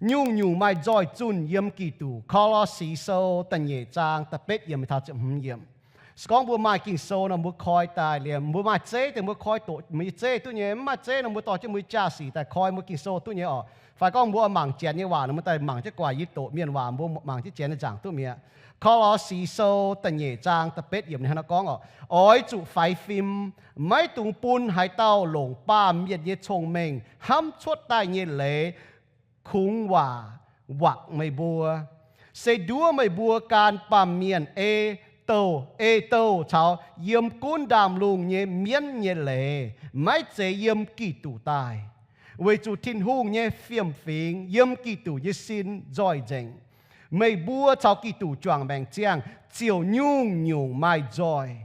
nyungc-nyungc maaih nzoih zunh yiem Giduc. Ko^lo^si Sou da'nyeic zaang da'betv yiemc taux ziepc hmz yiemc. Se gorngv mbuo maaih Ging-Sou nor, mbuo koi daaih liemh. Mbuo maaih zeiv deix mbuo koi doqc mbuo nyei zeiv duqv nyei. Mv maaih zeiv nor, mbuo dorh jienv mbuo nyei jaa-sic daaih koi mbuo Ging-Sou duqv nyei oc. Fai gorngv mbuo mangc Janx nyei waac nor, mbuo daaih mangc jienv gu'nguaaic yie doqc mienh waac, mbuo mangc jienv Janx nyei nzaangc duqv mi'aqv. Ko^lo^si Sou da'nyeic zaang da'betv yiemc ninh hnangv naaiv gorngv oc, Oix zuqc faix fim, maiv dungx bun haaix dauh longc baamh mienh nyei cong-mengh hnamv cuotv daaih nyei leiz kungx waac wakc meih mbuo. Se nduov meih mbuo gan baamh mienh ei douh, ei douh caux yiem gunv ndaamv-lungh nyei mienv nyei leiz, maiv zeiz yiem Giduc daaih. Weic zuqc Tin-Hungh nyei fiem-fingx yiem Giduc nyei sin nzoih nzengc. Meih mbuo caux Giduc juangc maengc ziangh ziouc nyungc-nyungc maaih nzoih.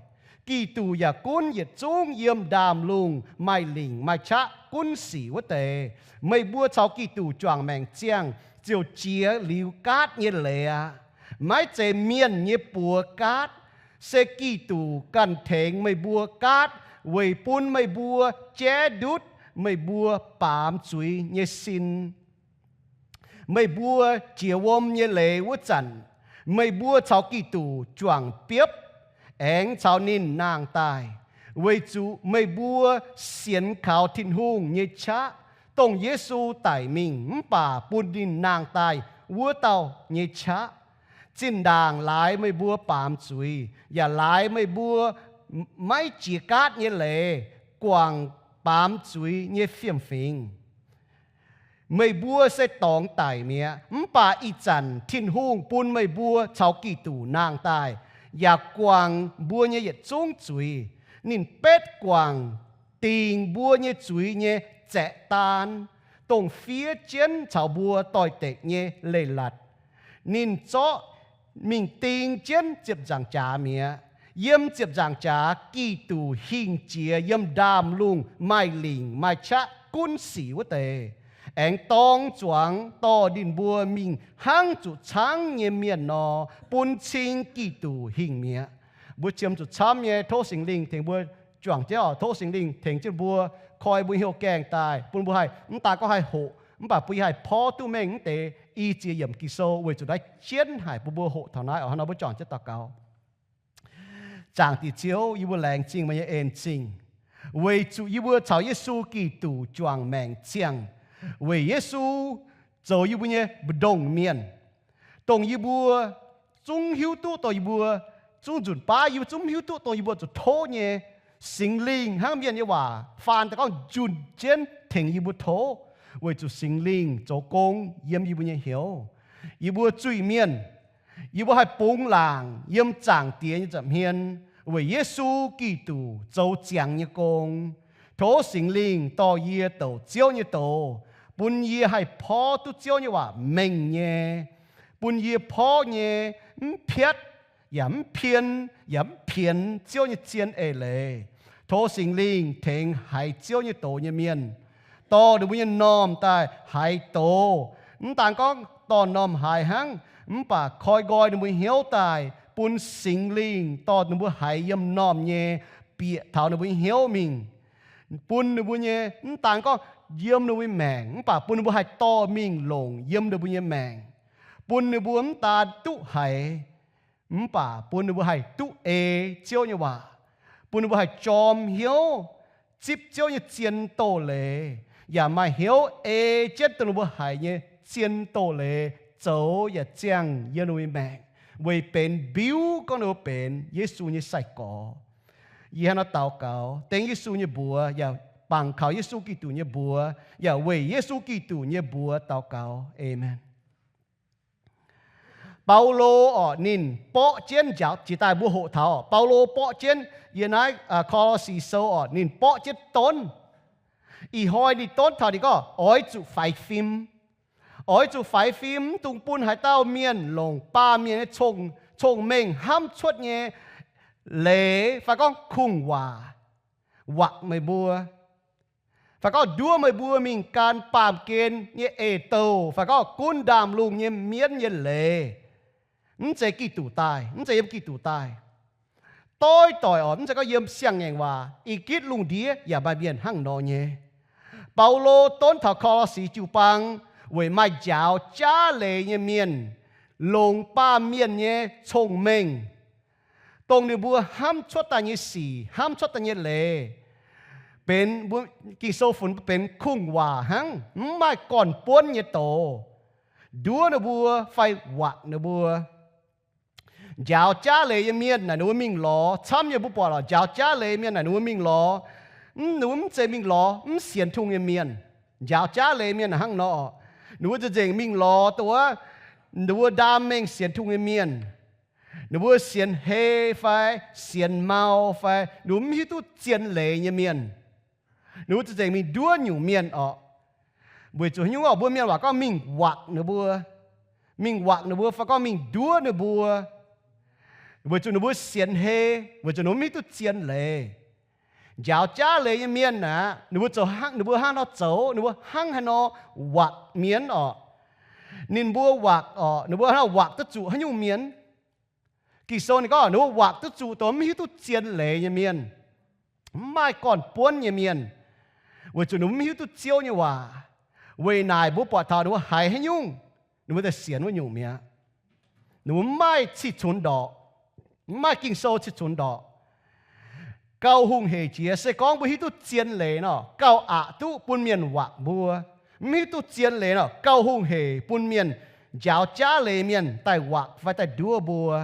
Giduc yaac gunv yietc zungv yiem ndaamv-lungh maaih lingc maaih qaqv gunv sic wuov deix. Meih mbuo caux Giduc juangc maengc ziangh ziouc jiex liuz gaatv nyei leiz aqv. Maiv zeiz mienh nyei buoz gaatv, se Giduc ganh tengx meih mbuo gaatv weic bun meih mbuo jaiv ndutv meih mbuo baamz zuiz nyei sin. Meih mbuo jiex wuom nyei leiz wuov zanc, meih mbuo caux Giduc juangc biopv, aengx caux ninh nangh daaih, weic zuqc meih mbuo sienx kaux Tin-Hungh nyei qaqv, dongh Yesu daic mingh mv baac bun ninh nangh daaih wuov dauh nyei qaqv. Zinh ndaangc laaix meih mbuo baamz zuiz, yaac laaix meih mbuo maiv jiex gaatv nyei leiz guangc baamz zuiz nyei fiem-fingx, meih mbuo se dorngx daic mi'aqv. Mv baac ih zanc Tin-Hungh bun meih mbuo caux Giduc nangh daaih, yaac guangc mbuo nyei yietc zungv zuiz. Ninh betv guangc dingc mbuo nyei zuiz nyei zaeqv daan, dongh fiev jienv caux mbuo doix-dekc nyei leiz-latc. Ninh zorqv mingh ding jienv ziepc nzaangc jaax mi'aqv. Yiem ziepc nzaangc jaax Giduc hingh jiex yiem ndaamv-lungh maaih lingc maaih qaqv gunv sic wuov deix, aengx dorng zuangx dorh ninh mbuo mingh hnangv zuqc caangv nyei mienh nor, bun cing Giduc hingh mi'aqv. Mbuo qiemx zuqc camv nyei, tov Singx Lingh tengx mbuo juangc jienv oc. Tov Singx Lingh tengx jienv mbuo, koi mbuo hnyouv gaengh daaih, bun mbuo haih, mv daaih gorngv haih hoqc, mv baac bun yie haih porv duqv mengh mv deix i ziex yiemc Ging-Sou weic zuqc naaiv jienv haic bun mbuo hoqc taux naaiv oc. Hnangv nor mbuo juangc jienv daux gaux. Zaangc Diex Ziouv, yie mbuo laengz zingh meih nyei en zingh, weic zuqc yie mbuo caux Yesu Giduc juangc maengc ziangh, weic Yesu zoux yie mbuo nyei mbu'ndongx mienh, dongh yie mbuo zungv hiuv duqv, dongh yie mbuo zungv nzunc baav, yie mbuo zungv hiuv duqv, dongh yie mbuo zuqc tov nyei. Singx Lingh hnangv mienh nyei waac faan daaih gorngv njunh jienv tengx yie mbuo tov, weic zuqc Singx Lingh zoux gong yiem yie mbuo nyei hnyouv. Yie mbuo zuiz-mienh, yie mbuo haih bungx laangc yiem Zaangc Diex nyei nza'hmien weic Yesu Giduc zoux ziangx nyei gong. Tov Singx Lingh dorh yie douc Ziouv nyei doz, bun yie haih porv duqv Ziouv nyei waac mengh nyei, bun yie porv nyei mv piatv yaac mv pien yaac mv pienx Ziouv nyei zien eix leiz. Tov Singx Lingh tengx haiz Ziouv nyei doz nyei mienh dorh ninh mbuo nyei normh daaih haiz doz, mv daan gorngv dorh normh haiz hnangv, mv baac koi nqoi ninh mbuo hnyouv daaih, bun Singx Lingh dorh ninh mbuo haiz yiem normh nyei, bieqc taux ninh mbuo nyei hnyouv mingh, bun ninh mbuo nyei, mv daan gorngv yiem ninh mbuo nyei maengc, mv baac bun ninh mbuo haih dorh mingh longc yiem ninh mbuo nyei maengc, bun ninh mbuo mv daan duqv haiz, mv baac bun ninh mbuo haih duqv ei Ziouv nyei waac, bun ninh mbuo haih jorm hnyouv zipv Ziouv nyei zien doz-leiz, yaac maaih hnyouv ei jienv dongh ninh mbuo haiz nyei zien doz-leiz zoux yaac ziangh yiem ninh mbuo nyei maengc, weic benx mbiuv gorngv ninh mbuo benx Yesu nyei sai-gorx. Yie hnangv naaiv daux gaux dengv Yesu nyei mbuox, yaac bangc kaux Yesu Giduc nyei mbuox, yaac weic Yesu Giduc nyei mbuox daux gaux. Aamen. Baulo orqc, ninh borqv jienv njaaux, jiex daaih mbuo hoqc taux orqc, Baulo borqv jienv yiem naaiv Ko^lo^si Sou orqc, ninh borqv jienv donv. Ih hnoi ninh donv taux ninh gorngv oix zuqc faix fim. Oix zuqc faix fim, mv dungx bun haaix dauh mienh longc baamh mienh nyei cong-mengh hnamv cuotv nyei leiz fai gorngv kungx-waac wakc meih mbuo, fai gorngv nduov meih mbuo mingh gan baamh gen nyei eix-douh, fai gorngv gunv ndaamv-lungh nyei mienv nyei leiz. Mv zeiz Giduc daaih, mv zeiz yiem Giduc daaih. Doix-doix orqc, mv zeiz gorngv yiem siang-ngaengc waac, Egiptv lungh ndiev yaac maaih mienh hnangv nor nyei. Baulo donv taux Ko^lo^si jiu-baang, weic maaih njaaux jaav leiz nyei mienh longc baamh mienh nyei cong-mengh, dongh ninh mbuo hnamv cuotv daaih nyei sic, hnamv cuotv daaih nyei leiz, benx, Ging-Sou funx benx kungx-waac hnangv, mv maaih gorn-buonv nyei doz, nduov ninh mbuo fai wakc ninh mbuo. Njaaux jaav leiz nyei mienh naaic ninh mbuo mingh lorz, camv nyei mbuo buatc lorqc, njaaux jaav leiz mienh naaic ninh mbuo mingh lorz, mv, ninh mbuo mv zeiz mingh lorz mv sienx Tin-Hungh nyei mienh. Njaaux jaav leiz mienh hnangv nor, ninh mbuo nzengc-nzengc mingh lorz dongh wuov, ninh mbuo ndaam mengh sienx Tin-Hungh nyei mienh. Ninh mbuo sienx hei fai sienx mau fai ninh mbuo mv hiuv duqv zien leiz nyei mienh. Ninh mbuo nzengc-nzengc mingh nduov nyungc mienh orqc. Weic zuqc haaix nyungc orqc? Mbuo mienh waac gorngv mingh wakc ninh mbuo, mingh wakc ninh mbuo fai gorngv mingh nduov ninh mbuo. Weic zuqc ninh mbuo sienx hei, weic zuqc ninh mbuo mv hiuv duqv zien leiz. Njaaux jaav leiz nyei mienh aeqv, ninh mbuo zoux hnangv, ninh mbuo hnangv haaix nor zoux, ninh mbuo hnangv haaix nor wakc mienh orqc. Ninh mbuo wakc orqc, ninh mbuo hnangv haaix nor wakc duqv zuqc haaix nyungc mienh? Ging-Sou ninh gorngv ninh mbuo wakc duqv zuqc dongh mv hiuv duqv zien leiz nyei mienh, mv maaih gorn-buonv nyei mienh, weic zuqc ninh mbuo mv hiuv duqv Ziouv nyei waac. Weic naaic mbuo buatc taux ninh mbuo haiz haaix nyungc, ninh mbuo daaih sienx wuov nyungc mi'aqv. Ninh mbuo mv maaih cih-cunx ndorqc, mv maaih Ging-Sou cih-cunx ndorqc. Gauh hungh hec jiex se gorngv mbuo hiuv duqv zien leiz nor, gauh aqc duqv bun mienh wakc mbuo. Mv hiuv duqv zien leiz nor, gauh hungh hec bun mienh, njaaux jaav leiz mienh daaih wakc fai daaih nduov mbuo.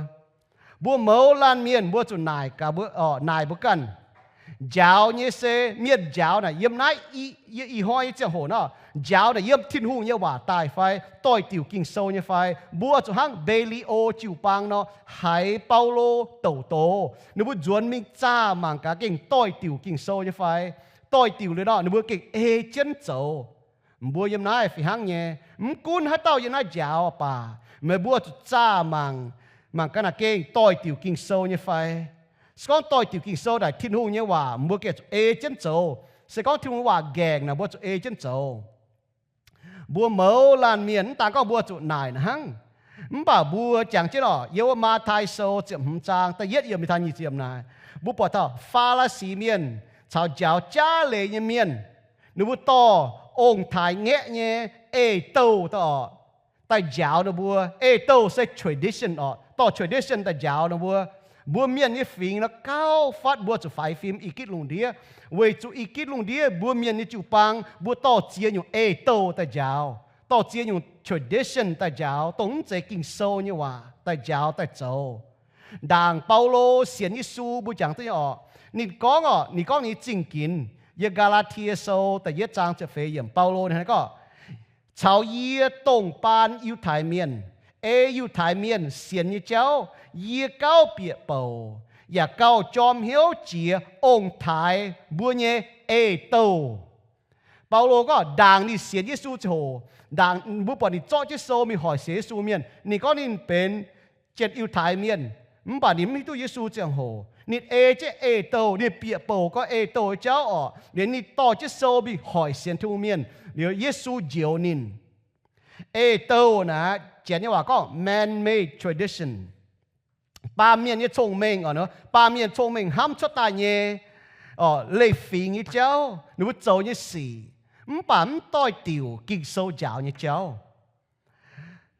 Mbuo mouz laanh mienh mbuo zuqc naaic gaax mbuo, naaic mbuo ganh, njaaux nyei se mienh njaaux naaic yiem naaiv, ih hnoi nyei ziangh hoc nor, njaaux naaic yiem Tin-Hungh nyei waac daaih fai doix-diuc Ging-Sou nyei fai? Mbuo zuqc hnangv Mbe^li^o jiu-baang nor, haiz Baulo douc doz, ninh mbuo nzuonx mingh zaah mangc gaax gengh doix-diuc Ging-Sou nyei fai. Doix-diuc liuz nor, ninh mbuo gengh ei jienv zoux. Mbuo yiem naaiv fih hnangv nyei. Mv gunv haaix dauh yiem naaiv njaaux baac, meih mbuo zuqc zaah mangc, mangc gaax naaic gengh doix-diuc Ging-Sou nyei fai. Se gorngv doix-diuc Ging-Sou naaic Tin-Hungh nyei waac, mbuo gengh zuqc ei jienv zoux. Se gorngv Tin-Hungh waac nqaengc naaic, mbuo zuqc ei jienv zoux. Mbuo mouz laanh mienh mv daan gorngv mbuo zuqc naaic hnangv, mv baac mbuo jangx jienv orqc, yiem wuov Matv^tai Sou ziepc hmz zaang da'yietv yiem mingh taux nyic ziepc naaic, mbuo buatc taux Faa^li^si Mienh caux njaaux jaav leiz nyei mienh, ninh mbuo dorh ong-taaix ngaeqv nyei ei-douh daaih orqc, daaih njaaux ninh mbuo. Ei-douh se tradition orqc, dorh tradition daaih njaaux ninh mbuo. Mbuo mienh nyei fingx nor gauh fatv, mbuo zuqc faix fim i gitv lungh ndiev, weic zuqc i gitv lungh ndiev mbuo mienh nyei jiu-baang mbuo dorh ziex nyungc ei-douh daaih njaaux, dorh ziex nyungc tradition daaih njaaux, dongh mv zeiz Ging-Sou nyei waac daaih njaaux daaih zoux. Ndaangc Baulo sienx Yesu mbuo jangx duqv nyei orqc, ninh gorngv orqc, ninh gorngv ninh nyei zingh ginx, yiem Gaa^laa^tie Sou da'yietv zaang ziepc feix yiemc, Baulo ninh gorngv, caux yie dongh baan Yiutai Mienh, ei Yiutai Mienh sienx nyei jauv, yie gauh bieqc bouc yaac gauh jorm hnyouv jiex ong-taaix mbuo nyei ei-douh. Baulo gorngv ndaangc ninh sienx Yesu ziangh hoc, ndaangc mbuo buatc ninh zorqv jienv sou mingh hoic sienx Yesu mienh, ninh gorngv ninh benx Janx-Yiutai Mienh, mv baac ninh mv hiuv duqv Yesu ziangh hoc, ninh ei jienv ei-douh, ninh bieqc bouc gorngv ei-douh nyei jauv orqc, liuz ninh dorh jienv sou mingh hoic sienx Tin-Hungh mienh, liuz Yesu njoux ninh. Ei-douh naaic, Janx nyei waac gorngv man-made tradition. Baamh mienh nyei cong-mengh orqc, baamh mienh cong-mengh hnamv cuotv daaih nyei orqc, leiz-fingx nyei jauv, ninh mbuo zoux nyei sic, mv baac mv doix-diuc Ging-Sou njaaux nyei jauv.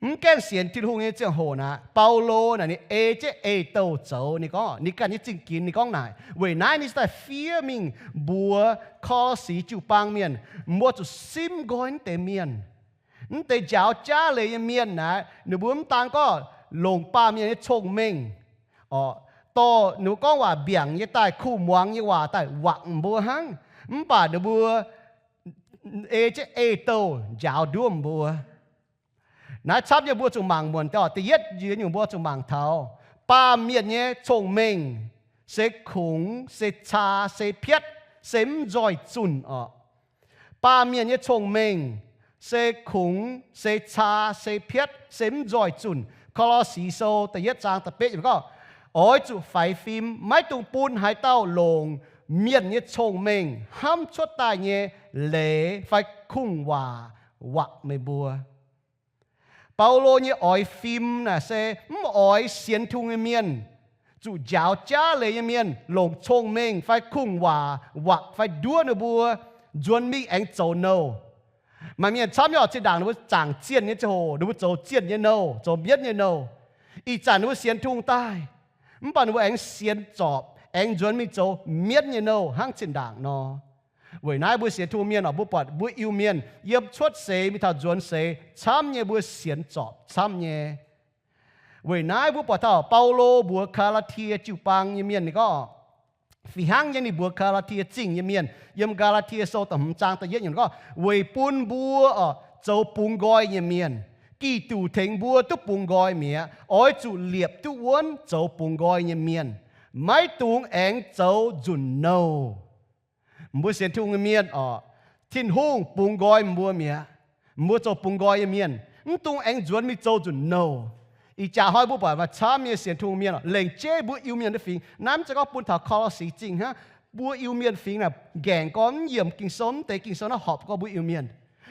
Mv gaengh sienx Tin-Hungh nyei ziangh hoc naaic, Baulo naaic ninh ei jienv ei-douh zoux. Ninh gorngv ninh ganh nyei zingh ginx ninh gorngv naaic, weic naaiv ninh cingx daaih fiev mingh mbuox Ko^lo^si jiu-baang mienh, mbuo zuqc simv nqoi mv deix mienh. Mv deix njaaux jaav leiz nyei mienh naaic, ninh mbuo mv daan gorngv longc baamh mienh nyei cong-mengh orqc, dorh ninh mbuo gorngv waac mbiaangc nyei daaih, kuh muangx nyei waac daaih wakc mbuo hnangv, mv baac ninh mbuo ei jienv ei-douh njaaux nduov mbuo. Naaiv camv nyei mbuo zuqc mangc muonc deix orqc. Da'yietv nyungc mbuo zuqc mangc taux baamh mienh nyei cong-mengh se kungx, se caa, se piatv, se mv nzoih zunh orqc. Baamh mienh nyei cong-mengh se kungx, se caa, se piatv, se mv nzoih zunh. Ko^lo^si Sou da'yietv zaang da'betv gorngv, oix zuqc faix fim, maiv dungx bun haaix dauh longc mienh nyei cong-mengh hnamv cuotv daaih nyei leiz fai kungx-waac wakc meih mbuo. Baulo nyei oix fim naaic se mv oix sienx Tin-Hungh nyei mienh, zuqc njaaux jaav leiz nyei mienh longc cong-mengh fai kungx-waac wakc fai nduov ninh mbuo, nzuonx mingh aengx zoux nouh. Maaih mienh camv nyei oc, zinh ndaangc ninh mbuo zaangc zienh nyei ziangh hoc, ninh mbuo zoux zienh nyei nouh, zoux mienv nyei nouh. Ih zanc ninh mbuo sienx Tin-Hungh daaih, mv baac ninh mbuo aengx sienx zorpc, aengx nzuonx mingh zoux mienv nyei nouh hnangv zinh ndaangc nor. Weic naaiv mbuo sienx Tin-Hungh mienh oc, mbuo buatc mbuo Iu-Mienh yiem cuotv seix mingh taux nzuonx seix camv nyei mbuo sienx zorpc camv nyei. Weic naaiv mbuo buatc taux Baulo mbuox Gaa^laa^tie jiu-baang nyei mienh ninh gorngv, fih hnangv nyei ninh mbuox Gaa^laa^tie Zingh nyei mienh yiem Gaa^laa^tie Sou da'hmz zaang da'yietv yiemc gorngv, weic bun mbuo oc zoux bungx nqoi nyei mienh, Giduc tengx mbuo duqv bungx nqoi mi'aqv. Oix zuqc liepc duqv wuonv zoux bungx nqoi nyei mienh, maiv dungx aengx zoux nzunc nouh. Mbuo sienx Tin-Hungh nyei mienh oc, Tin-Hungh bungx nqoi mbuo mi'aqv. Mbuo zoux bungx nqoi nyei mienh, mv dungx aengx nzuonx mingh zoux nzunc nouh. Ih jaax hnoi mbuo buatc maaih camv nyei sienx Tin-Hungh mienh oc, lengc jeiv mbuo Iu-Mienh nyei fingx. Naaiv mv zeiz gorngv bun taux Ko^lo^si Zingh hnangv. Mbuo Iu-Mienh fingx naaic gaengh gorngv mv yiemc Ging-Sou, mv deix Ging-Sou naaiv horpc gorngv mbuo Iu-Mienh.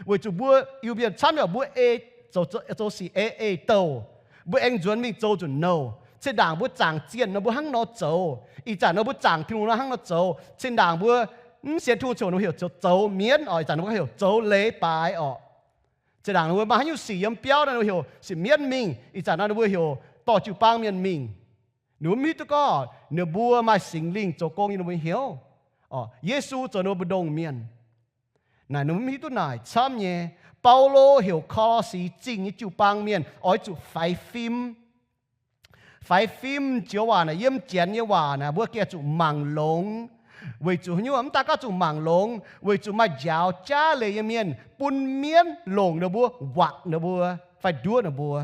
Weic zuqc mbuo Iu-Mienh camv nyei oc, mbuo ei zoux, zoux sic ei ei douh. Mbuo aengx nzuonx mingh zoux nzunc nouh. Zinh ndaangc mbuo zaangc zienh nor mbuo hnangv nor zoux. Ih zanc nor mbuo zaangc Tin-Hungh nor hnangv nor zoux. Zinh ndaangc mbuo mv sienx Tin-Hungh ziouc ninh mbuo heuc zoux, zoux mienv oc. Ih zanc ninh mbuo heuc zoux leiz-baaix oc. Zinh ndaangc ninh mbuo maaih haaix nyungc sic yiem biauv nor ninh mbuo heuc sic mienv mingh. Ih zanc nor ninh mbuo heuc dorh jiu-baang mienh mingh. Ninh mbuo mv hiuv duqv gorngv ninh mbuo maaih Singx Lingh zoux gong yiem ninh mbuo hnyouv. Yesu zoux ninh mbuo mbu'ndongx mienh. Naaic ninh mbuo mv hiuv duqv naaic camv nyei. Baulo heuc Ko^lo^si Zingh nyei jiu-baang mienh oix zuqc faix fim. Faix fim joux waac naaic, yiem Janx nyei waac naaic mbuo gengh zuqc mangc longx. Weic zuqc haaix nyungc? Mv daan gorngv zuqc mangc longx, weic zuqc maaih njaaux jaav leiz nyei mienh bun mienv longc ninh mbuo, wakc ninh mbuo, fai nduov ninh mbuo.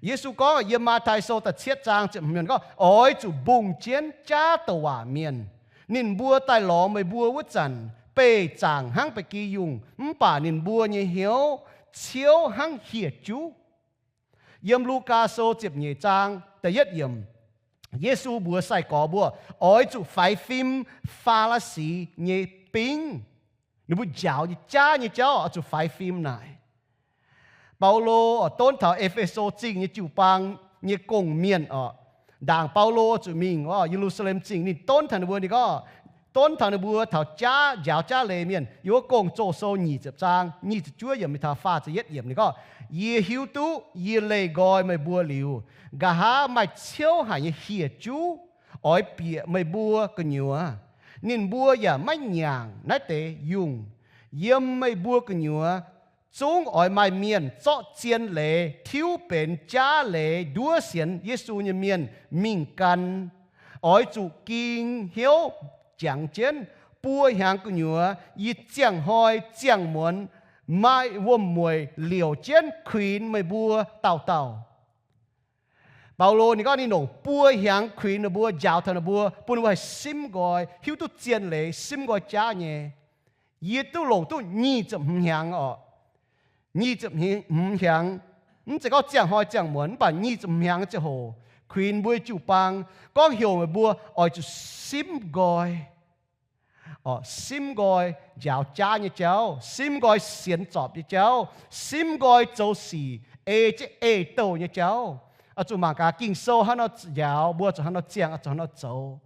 Yesu gorngv yiem Matv^tai Sou da'cietv zaang ziepc hmz gorngv, oix zuqc mbungh jienv jaav douc waac mienh. Ninh mbuo daaih lorz meih mbuo wuov zanc, beih zaangc hnangv ba'gi yungh, mv baac ninh mbuo nyei hnyouv ciouv hnangv hieh juv. Yiem Lugaa Sou ziepc nyeic zaang da'yietv yiemc, Yesu mbuox sai-gorx mbuo, oix zuqc faix fim Faa^li^si nyei bingv. Ninh mbuo njaaux nyei jaav nyei jauv oix zuqc faix fim naaic. Baulo oix donv taux E^fe^so Zingh nyei jiu-baang nyei gong-mienh oc. Ndaangc Baulo zuqc mingh oc Ye^lu^saa^lem Zingh, ninh donv taux ninh mbuo, ninh gorngv, donv taux ninh mbuo taux jaav, njaaux jaav leiz mienh. Yiem wuov Gong-Zoh Sou nyic ziepc zaang nyic ziepc juov yiemc mingh taux faah ziepc yietv yiemc ninh gorngv, yie hiuv duqv yie leih nqoi meih mbuo liuz, nqa'haav maaih ciouv haic nyei hieh juv oix bieqc meih mbuo gu'nyuoz. Ninh mbuo yaac maiv nyaangc naaiv deix yungh. Yiem meih mbuo gu'nyuoz zungv oix maaih mienh zorqv zien leiz tiuv benx jaav leiz nduov sienx Yesu nyei mienh mingh gan. Oix zuqc ging hnyouv jangx jienv, buo hnyangx gu'nyuoz, yie ziangh hnoi ziangh muonz maaih wuom-mueic liouc jienv kuinx meih mbuo dauh dauh. Baulo ninh gorngv ninh longc buo hnyangx kuinx ninh mbuo, njaaux taux ninh mbuo, bun ninh mbuo haih simv nqoi, hiuv duqv zien leiz, simv nqoi jaav nyei. Yie duqv longc duqv nyic ziepc hmz hnyangx oc. Nyic ziepc hmz hnyangx, mv zeiz gorngv ziangh hnoi ziangh muonz, mv baac nyic ziepc hmz hnyangx ziangh hoc kuinx mbuo jiu-baang, gorngv heuc meih mbuo oix zuqc simv nqoi. Simv nqoi njaaux jaav nyei jauv, simv nqoi sienx zorpc nyei jauv, simv nqoi zoux sic ei jienv ei-douh nyei jauv. Oix zuqc mangc gaax Ging-Sou hnangv nor njaaux, mbuo zuqc hnangv nor ziangh, zuqc hnangv nor zoux.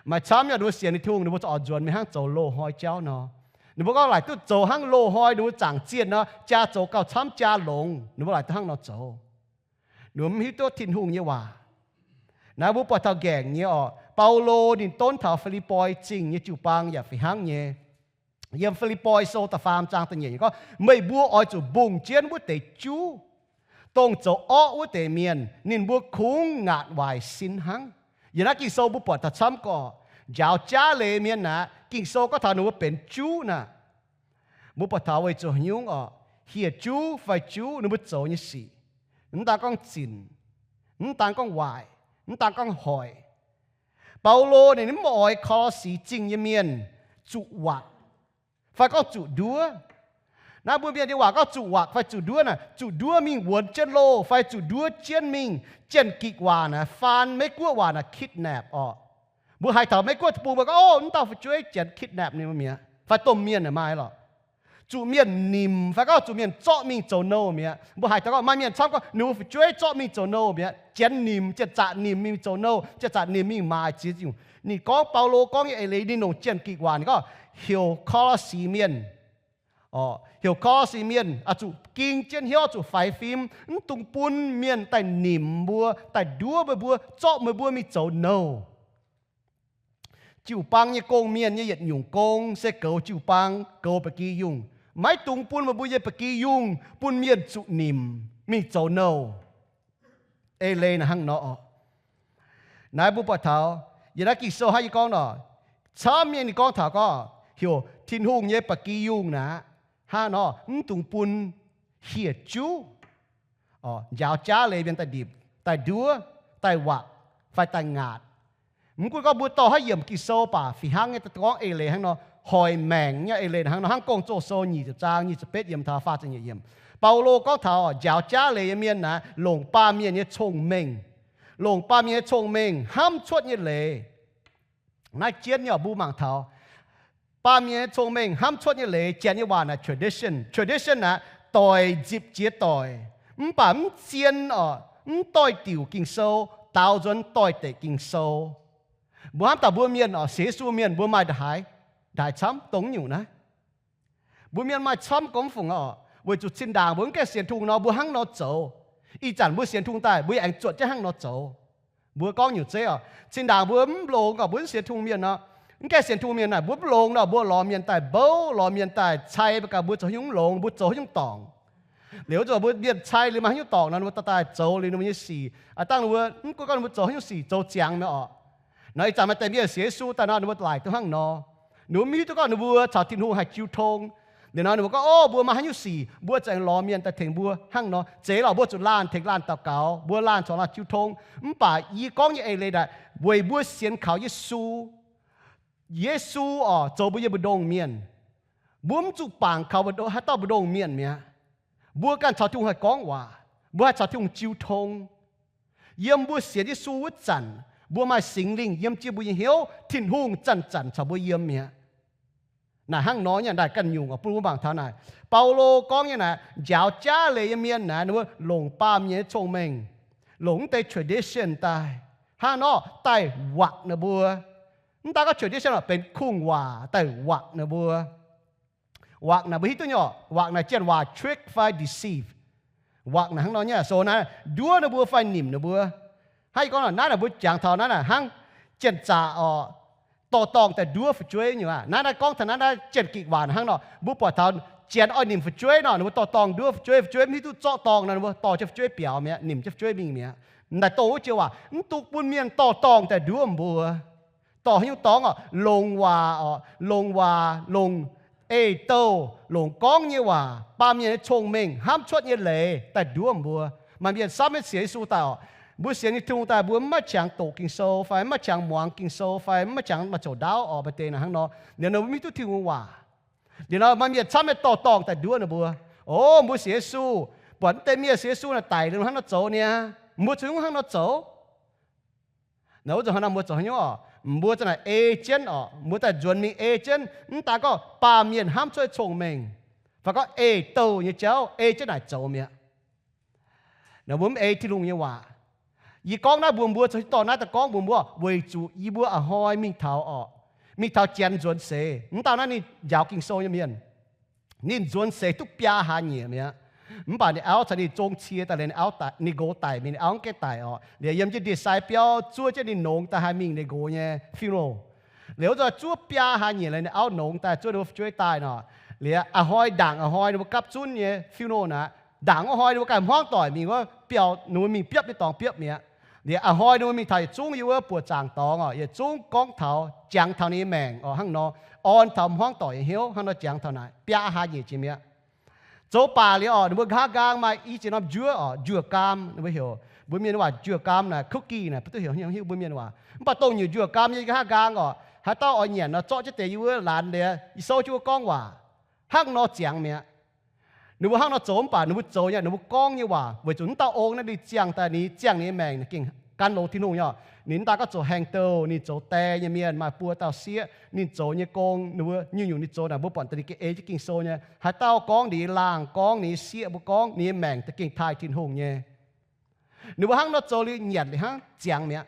Maaih camv nyei ninh mbuo sienx Tin-Hungh, ninh mbuo zuqc oix nzuonx mingh hnangv zoux loz-hnoi jauv nor. Ninh mbuo gorngv laaic duqv zoux hnangv loz-hnoi ninh mbuo zaangc zienh nor, jaa zoux gauh camv jaa longx, ninh mbuo laaic duqv hnangv nor zoux. Ninh mbuo mv hiuv duqv Tin-Hungh nyei waac. Naaiv mbuo buatc taux nqaengc nyei oc. Baulo ninh donv taux Fi^lipv^poi Zingh nyei jiu-baang yaac fih hnangv nyei. Yiem Fi^lipv^poi Sou da'faam zaang da'nyeic gorngv, meih mbuo oix zuqc mbungh jienv wuov deix juv, dongh zoux orqv wuov deix mienh, ninh mbuo kungx ngaatc waaic sin hnangv. Yiem naaiv Ging-Sou mbuo buatc taux camv gorqv, njaaux jaav leiz mienh aqv, Ging-Sou gorngv taux ninh mbuo benx juv naaic. Mbuo buatc taux weic zuqc haaix nyungc oc? Hieh juv fai juv ninh mbuo zoux nyei sic, mv daan gorngv zinc, mv daan gorngv waaic, mv daan gorngv hoic. Baulo ninh mv oix Ko^lo^si Zingh nyei mienh zuqc watc fai gorngv zuqc nduov. Naaiv mbuo mienh nyei waac gorngv zuqc watc fai zuqc nduov naaic, zuqc nduov mingh wuonx jienv loh fai zuqc nduov jienv mingh Janx-Gikc waac naaic, faan Meiv-Guoqv waac naaic kidnap oc. Mbuo haiz taux Meiv-Guoqv deic-bung mbuo gorngv, ov, mv dauh fu'jueiv Janx kidnap ninh mbuo mi'aqv, fai domh mienh naaic maaih lorqc. Zuqc mienh nimc fai gorngv zuqc mienh zorqv mingh zoux nouh mi'aqv. Mbuo haiz taux gorngv maaih mienh camv gorngv ninh mbuo fu'jueiv zorqv mingh zoux nouh mi'aqv. Janx nimc, janx-zaqc nimc mingh zoux nouh, janx-zaqc nimc mingh maaiz ziex nyungc. Ninh gorngv, Baulo gorngv nyei eix leiz ninh longc Janx-Gikc waac ninh gorngv heuc Ko^lo^si mienh Heuc Colossae mienh oix zuqc ging jienv hnyouv, zuqc faix fim, mv dungx bun mienh daaih nimc mbuo, daaih nduov meih mbuo, zorqv meih mbuo mingh zoux nouh. Jiu-baang nyei gong, mienh nyei yietc nyungc gong se goux jiu-baang, goux ba'gi yungh. Maiv dungx bun meih mbuo nyei ba'gi yungh bun mienh zuqc nimc mingh zoux nouh. Eix leiz naaic hnangv nor oc. Naaiv mbuo buatc taux yiem naaiv Ging-Sou hnangv yie gorngv nor, camv nyei ninh gorngv taux gorngv heuc Tin-Hungh nyei ba'gi yungh naaic hnangv nor mv dungx bun hieh juv, njaaux jaav leiz mienh daaih ndipc, daaih nduov, daaih waqc, fai daaih ngaatc. Mv gunv gorngv mbuo dorh haaix yiemc Ging-Sou baac fih hnangv nyei daaih gorngv eix leiz hnangv nor, hoic maengc nyei eix leiz hnangv nor. Hnangv Gong-Zoh Sou nyic ziepc zaang nyic ziepc betv yiem taux faah ziepc nyeic yiemc, Baulo gorngv taux njaaux jaav leiz nyei mienh naaic longc baamh mienh nyei cong-mengh, longc baamh mienh nyei cong-mengh hnamv cuotv nyei leiz. Naaiv jienv nyei oc, mbuo mangc taux baamh mienh nyei cong-mengh hnamv cuotv nyei leiz, Janx nyei waac naaic tradition. Tradition naaic doic nzipc jiex doic, mv baac mv zien oc, mv doix-diuc Ging-Sou, daaux nzuonx doix-dekc Ging-Sou. Mbuo hnamv daaih mbuo mienh oc, sienx Yesu mienh mbuo maaih ndongc haaix, ndongc haaix camv dongh nyungc naaiv. Mbuo mienh maaih camv gorngv fungc oc, weic zuqc zinh ndaangc mbuo mv gaengh sienx Tin-Hungh nor, mbuo hnangv nor zoux. Ih zanc mbuo sienx Tin-Hungh daaih, mbuo yaac aengx zuotc jienv hnangv nor zoux. Mbuo gorngv nyungc zeiv oc, zinh ndaangc mbuo mv longx oc, mbuo mv sienx Tin-Hungh mienh nor, mv gaengh sienx Tin-Hungh mienh naaic, mbuo mv longx nor, mbuo lorz mienh daaih mbouv, lorz mienh daaih cai, mbuo gaax mbuo zoux haaix nyungc mv longx, mbuo zoux haaix nyungc dorngc. Liuz zuqc mbuo mienh cai liuz maaih haaix nyungc dorngc nor, ninh mbuo daaih zoux liuz ninh mbuo nyei sic, dangh ninh mbuo mv gunv gorngv ninh mbuo zoux haaix nyungc sic, zoux ziangx mi'aqv oc. Nor ih zanc maaih deix mienh sienx Yesu daaih nor, ninh mbuo laaic duqv hnangv nor. Ninh mbuo mv hiuv duqv gorngv ninh mbuo caux Tin-Hungh haih jiu tong. Liuz nor ninh mbuo gorngv, o, mbuo maaih haaix nyungc sic, mbuo za'gengh lorz mienh daaih tengx mbuo hnangv nor. Zeiz lorqc, mbuo zuqc laanh tengx laanh daux gaux, mbuo laanh corc laanh jiu tong. Mv baac yie gorngv nyei eix leiz naaic weic mbuo sienx kaux Yesu. Yesu oc, zoux mbuo nyei mbu'ndongx mienh. Mbuo mv zuqc bangc kaux haaix dauh mbu'ndongx mienh mi'aqv. Mbuo ganh caux Tin-Hungh haih gorngv waac, mbuo haih caux Tin-Hungh jiu tong. Yiem mbuo sienx Yesu wuov zanc, mbuo maaih Singx Lingh yiem jienv mbuo nyei hnyouv, Tin-Hungh zanc-zanc caux mbuo yiem mi'aqv. Naaic hnangv nor nyei naaic ganh nyungc oc, bun mbuo mangc taux naaic. Baulo gorngv nyei naaic, njaaux jaav leiz nyei mienh naaic, ninh mbuo longc baamh mienh nyei cong-mengh, longc mv deix tradition daaih, hnangv nor daaih wakc ninh mbuo. Mv daan gorngv tradition oc, benx kungx-waac daaih wakc ninh mbuo. Wakc naaic mbuo hiuv duqv nyei oc, wakc naaic janx waac trick fai deceive. Wakc naaic hnangv nor nyei, so naaiv nduov ninh mbuo fai nimc ninh mbuo. Hnangv yie gorngv naaic, naaiv naaic mbuo jangx taux naaiv naaic hnangv janx-zaqc oc, dorh dorngh daaih nduov fu'jueiv nyei aqv. Naaiv naaiv gorngv taux naaiv naaiv janx-gikc waac hnangv nor, mbuo buatc taux janx oix nimc fu'jueiv nor, ninh mbuo dorh dorngh nduov fu'jueiv, fu'jueiv mv hiuv duqv zorqv dorngh nor, ninh mbuo dorh jienv fu'jueiv biaux mi'aqv, nimc jienv fu'jueiv mingh mi'aqv. Naaic dongh wuov joux waac, mv dungx bun mienh dorh dorngh daaih nduov mbuo. Dorh haaix nyungc dorngh oc? Longc waac oc, longc waac, longc ei-douh, longc gorngv nyei waac, baamh mienh nyei cong-mengh, hnamv cuotv nyei leiz daaih nduov mbuo. Maaih mienh samv maiv sienx Yesu daaih oc, mbuo sienx nyei Tin-Hungh daaih, mbuo mv maaih qangx doqc Ging-Sou fai mv maaih qangx muangx Ging-Sou fai mv maaih qangx maaih zoux ndaauv oc, maaih deix naaic hnangv nor. Liuz nor mbuo mv hiuv duqv Tin-Hungh waac. Liuz nor maaih mienh camv mienh dorh dorngh daaih nduov ninh mbuo. O, mbuo sienx Yesu, buatc mv deix mienh sienx Yesu naaic daic liuz hnangv nor zoux niaa, mbuo zuqc hnangv nor zoux. Naaiv wuov zanc hnangv nor mbuo zoux haaix nyungc oc? Mbuo za'naaic ei jienv oc, mbuo daaih nzuonx mingh ei jienv, mv daan gorngv baamh mienh hnamv cuotv cong-mengh, fai gorngv ei-douh nyei jauv ei jienv naaic zoux mi'aqv. Naaiv mbuo mv ei Tin-Hungh nyei waac. Yie gorngv naaiv mbuox mbuo, zoux dorh naaiv daaih gorngv mbuox mbuo, weic zuqc yie mbuo a'hnoi mingh taux oc, mingh taux janx nzuonx seix, mv dauh naaiv ninh njaaux Ging-Sou nyei mienh. Ninh nzuonx seix duqv biaa hlaax nyieqc mi'aqv. Mv baac ninh auv caux ninh zong cie daaih, ninh auv, ninh nqox daic mingh, ninh auv mv gaengh daic oc. Liuz yiem jienv ndie-sai biauv zuov jienv ninh nongx daaih haih mingh ninh nqox nyei funeral. Liuz wuov zanc zuov biaa hlaax nyieqc liuz, ninh auv nongx daaih zuov ninh mbuo fu'jueiv daaih nor, liuz a'hnoi ndaangc a'hnoi ninh mbuo gapv zunv nyei funeral naaic, ndaangc wuov hnoi ninh mbuo ganh hmuangv doic mingh wuov biauv, ninh mbuo mingh biopv nyei dorngx biopv mi'aqv. Liuz a'hnoi ninh mbuo mingh taux yietc zungv yiem wuov buoqc zaangc dorngx oc, yietc zungv gorngv taux, jangx taux ninh nyei maengc oc, hnangv nor, orn taux hmuangv doic nyei hnyouv, hnangv nor jangx taux naaic biaa hlaax nyieqc jiex mi'aqv. Zoux baac liuz oc, ninh mbuo nqa'haav nqaang maaih i ziex norm njuov oc, njuov gaam, ninh mbuo heuc, mbuo mienh waac njuov gaam naaic, cookie naaic, mbuo duqv heuc, hiuv mbuo mienh waac. Mv baac dongh nyungc njuov gaam nyei nqa'haav nqaang oc, haaix dauh oix nyanc nor, zorqv jienv deix yie wuov laanz liuz, yie souv jienv wuov gorngv waac, hnangv nor ziangx mi'aqv. Ninh mbuo hnangv nor zoux mv baac ninh mbuo zoux nyei, ninh mbuo gorngv nyei waac weic zuqc mv dauh ong naaiv ninh ziangh daaih, ninh ziangh ninh nyei maengc gengh gan longx Tin-Hungh nyei oc. Ninh mv daan gorngv zoux haeng douh, ninh zoux die nyei mienh, maaih buo dauh sieqv, ninh zoux nyei gong, ninh mbuo nyungc-nyungc ninh zoux naaic, mbuo buatc daaih ninh gengh ei jienv Ging-Sou nyei. Haaix dauh gorngv ninh nyei laangh, gorngv ninh nyei sieqv, mbuo gorngv ninh nyei maengc daaih gengh taaih Tin-Hungh nyei. Ninh mbuo hnangv nor zoux liuz nyanc liuz hnangv ziangx mi'aqv.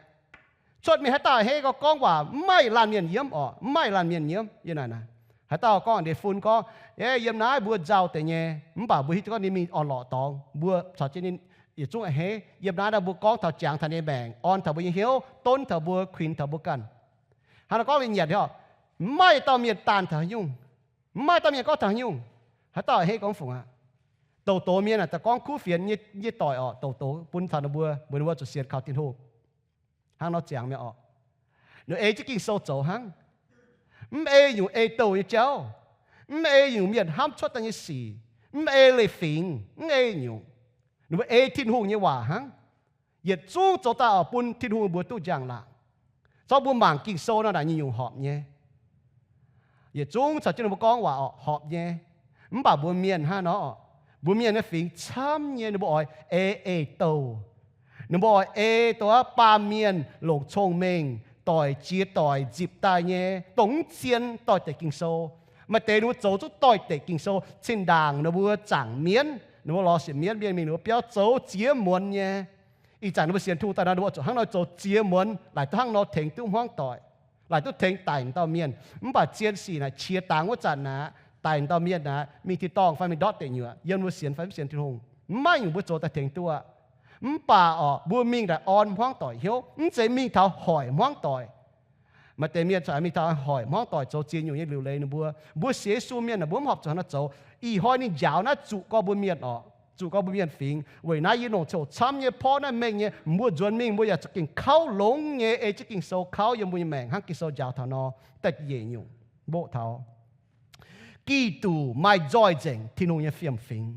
Cuotv mingh haaix dauh hei gorngv waac mv maaih laanh mienh nyiemv oc, mv maaih laanh mienh nyiemv yie naaic naaic. Haaix dauh gorngv ndeic-fun gorngv, Ei, yiem naaiv mbuo nzauh deix nyei, mv baac mbuo hiuv duqv gorngv ninh mingh orn-lorqc dorngx, mbuo caux jienv ninh yietc zungv a'hneiv. Yiem naaiv nor mbuo gorngv taux jangx taux ninh nyei maengc, orn taux mbuo nyei hnyouv, donv taux mbuo, kuinx taux mbuo ganh. Hnangv nor gorngv mbuo nyanc hnyouv, mv maaih dauh mienh daanh taux haaix nyungc, mv maaih dauh mienh gorngv taux haaix nyungc. Haaix dauh a'hneiv gorngv fungc aqv? Douc doz mienh aah, daaih gorngv kuv fienx nyei doic orqc, douc doz bun taux ninh mbuo, mbuox ninh mbuo zuqc sienx kaux Tin-Hungh. Hnangv nor ziangx mi'aqv orqc. Ninh ei jienv Ging-Sou zoux hnangv. Mv ei nyungc ei douh nyei jauv, mv ei nyungc mienh hnamv cuotv daaih nyei sic, mv ei leiz-fingx, mv ei nyungc. Ninh mbuo ei Tin-Hungh nyei waac hnangv. Yietc zungv zoux daaih oix bun Tin-Hungh mbuo duqv njang-laangc. Zorqv mbuo mangc Ging-Sou nor naaic nyungc-nyungc horpc nyei. Yietc zungv caux jienv ninh mbuo gorngv waac orqc, horpc nyei. Mv baac mbuo mienh hnangv nor, mbuo mienh nyei fingx camv nyei, ninh mbuo oix ei ei douh. Ninh mbuo oix ei douh aqv, baamh mienh longc cong-mengh doic jiex doic nzipc daaih nyei, dongh mv zien doix-dekc Ging-Sou. Maaih deix ninh mbuo zoux zuqc doix-dekc Ging-Sou, zinh ndaangc ninh mbuo zaangc mienv, ninh mbuo lorz sienx mienv mienh mingh ninh mbuo biauv zoux ziex muonz nyei. Ih zanc ninh mbuo sienx Tin-Hungh daaih nor, ninh mbuo zuqc hnangv nor zoux ziex muonz, laaic duqv hnangv nor tengx duqv hmuangv doic, laaic duqv tengx daic dauh mienh. Mv baac zien sic naaic qiex dangx wuov zanc naaic, daic dauh mienh naaic mingh tin-dorngh fai mingh ndortv deic nyuoqc, yiem mbuo sienx fai mv sienx Tin-Hungh, mv maaih nyungc mbuo zoux daaih tengx duqv aqv. Mv baac orqc, mbuo mingh daaih orn hmuangv doic hnyouv, mv zeiz mingh taux hoic hmuangv doic. Maaih deix mienh corc mingh taux hoic hmuangv doic zoux ziex nyungc nyei liuc leiz ninh mbuo. Mbuo sienx Yesu mienh naaic, mbuo mv horpc zuqc hnangv nor zoux. Ih hnoi ninh njaaux naaiv zuqc gorngv mbuo mienh orqc, zuqc gorngv mbuo mienh fingx. Weic naaiv yie longc coqv camv nyei porv naaiv mengh nyei, mbuo nzuonx mingh mbuo yaac za'gengh kauv longx nyei ei jienv Ging-Sou kauv yiem mbuo nyei maengc hnangv Ging-Sou njaaux taux nor. Da'nyeic nyungc, mboqv taux Giduc maaih nzoih nzengc Tin-Hungh nyei fiem-fingx.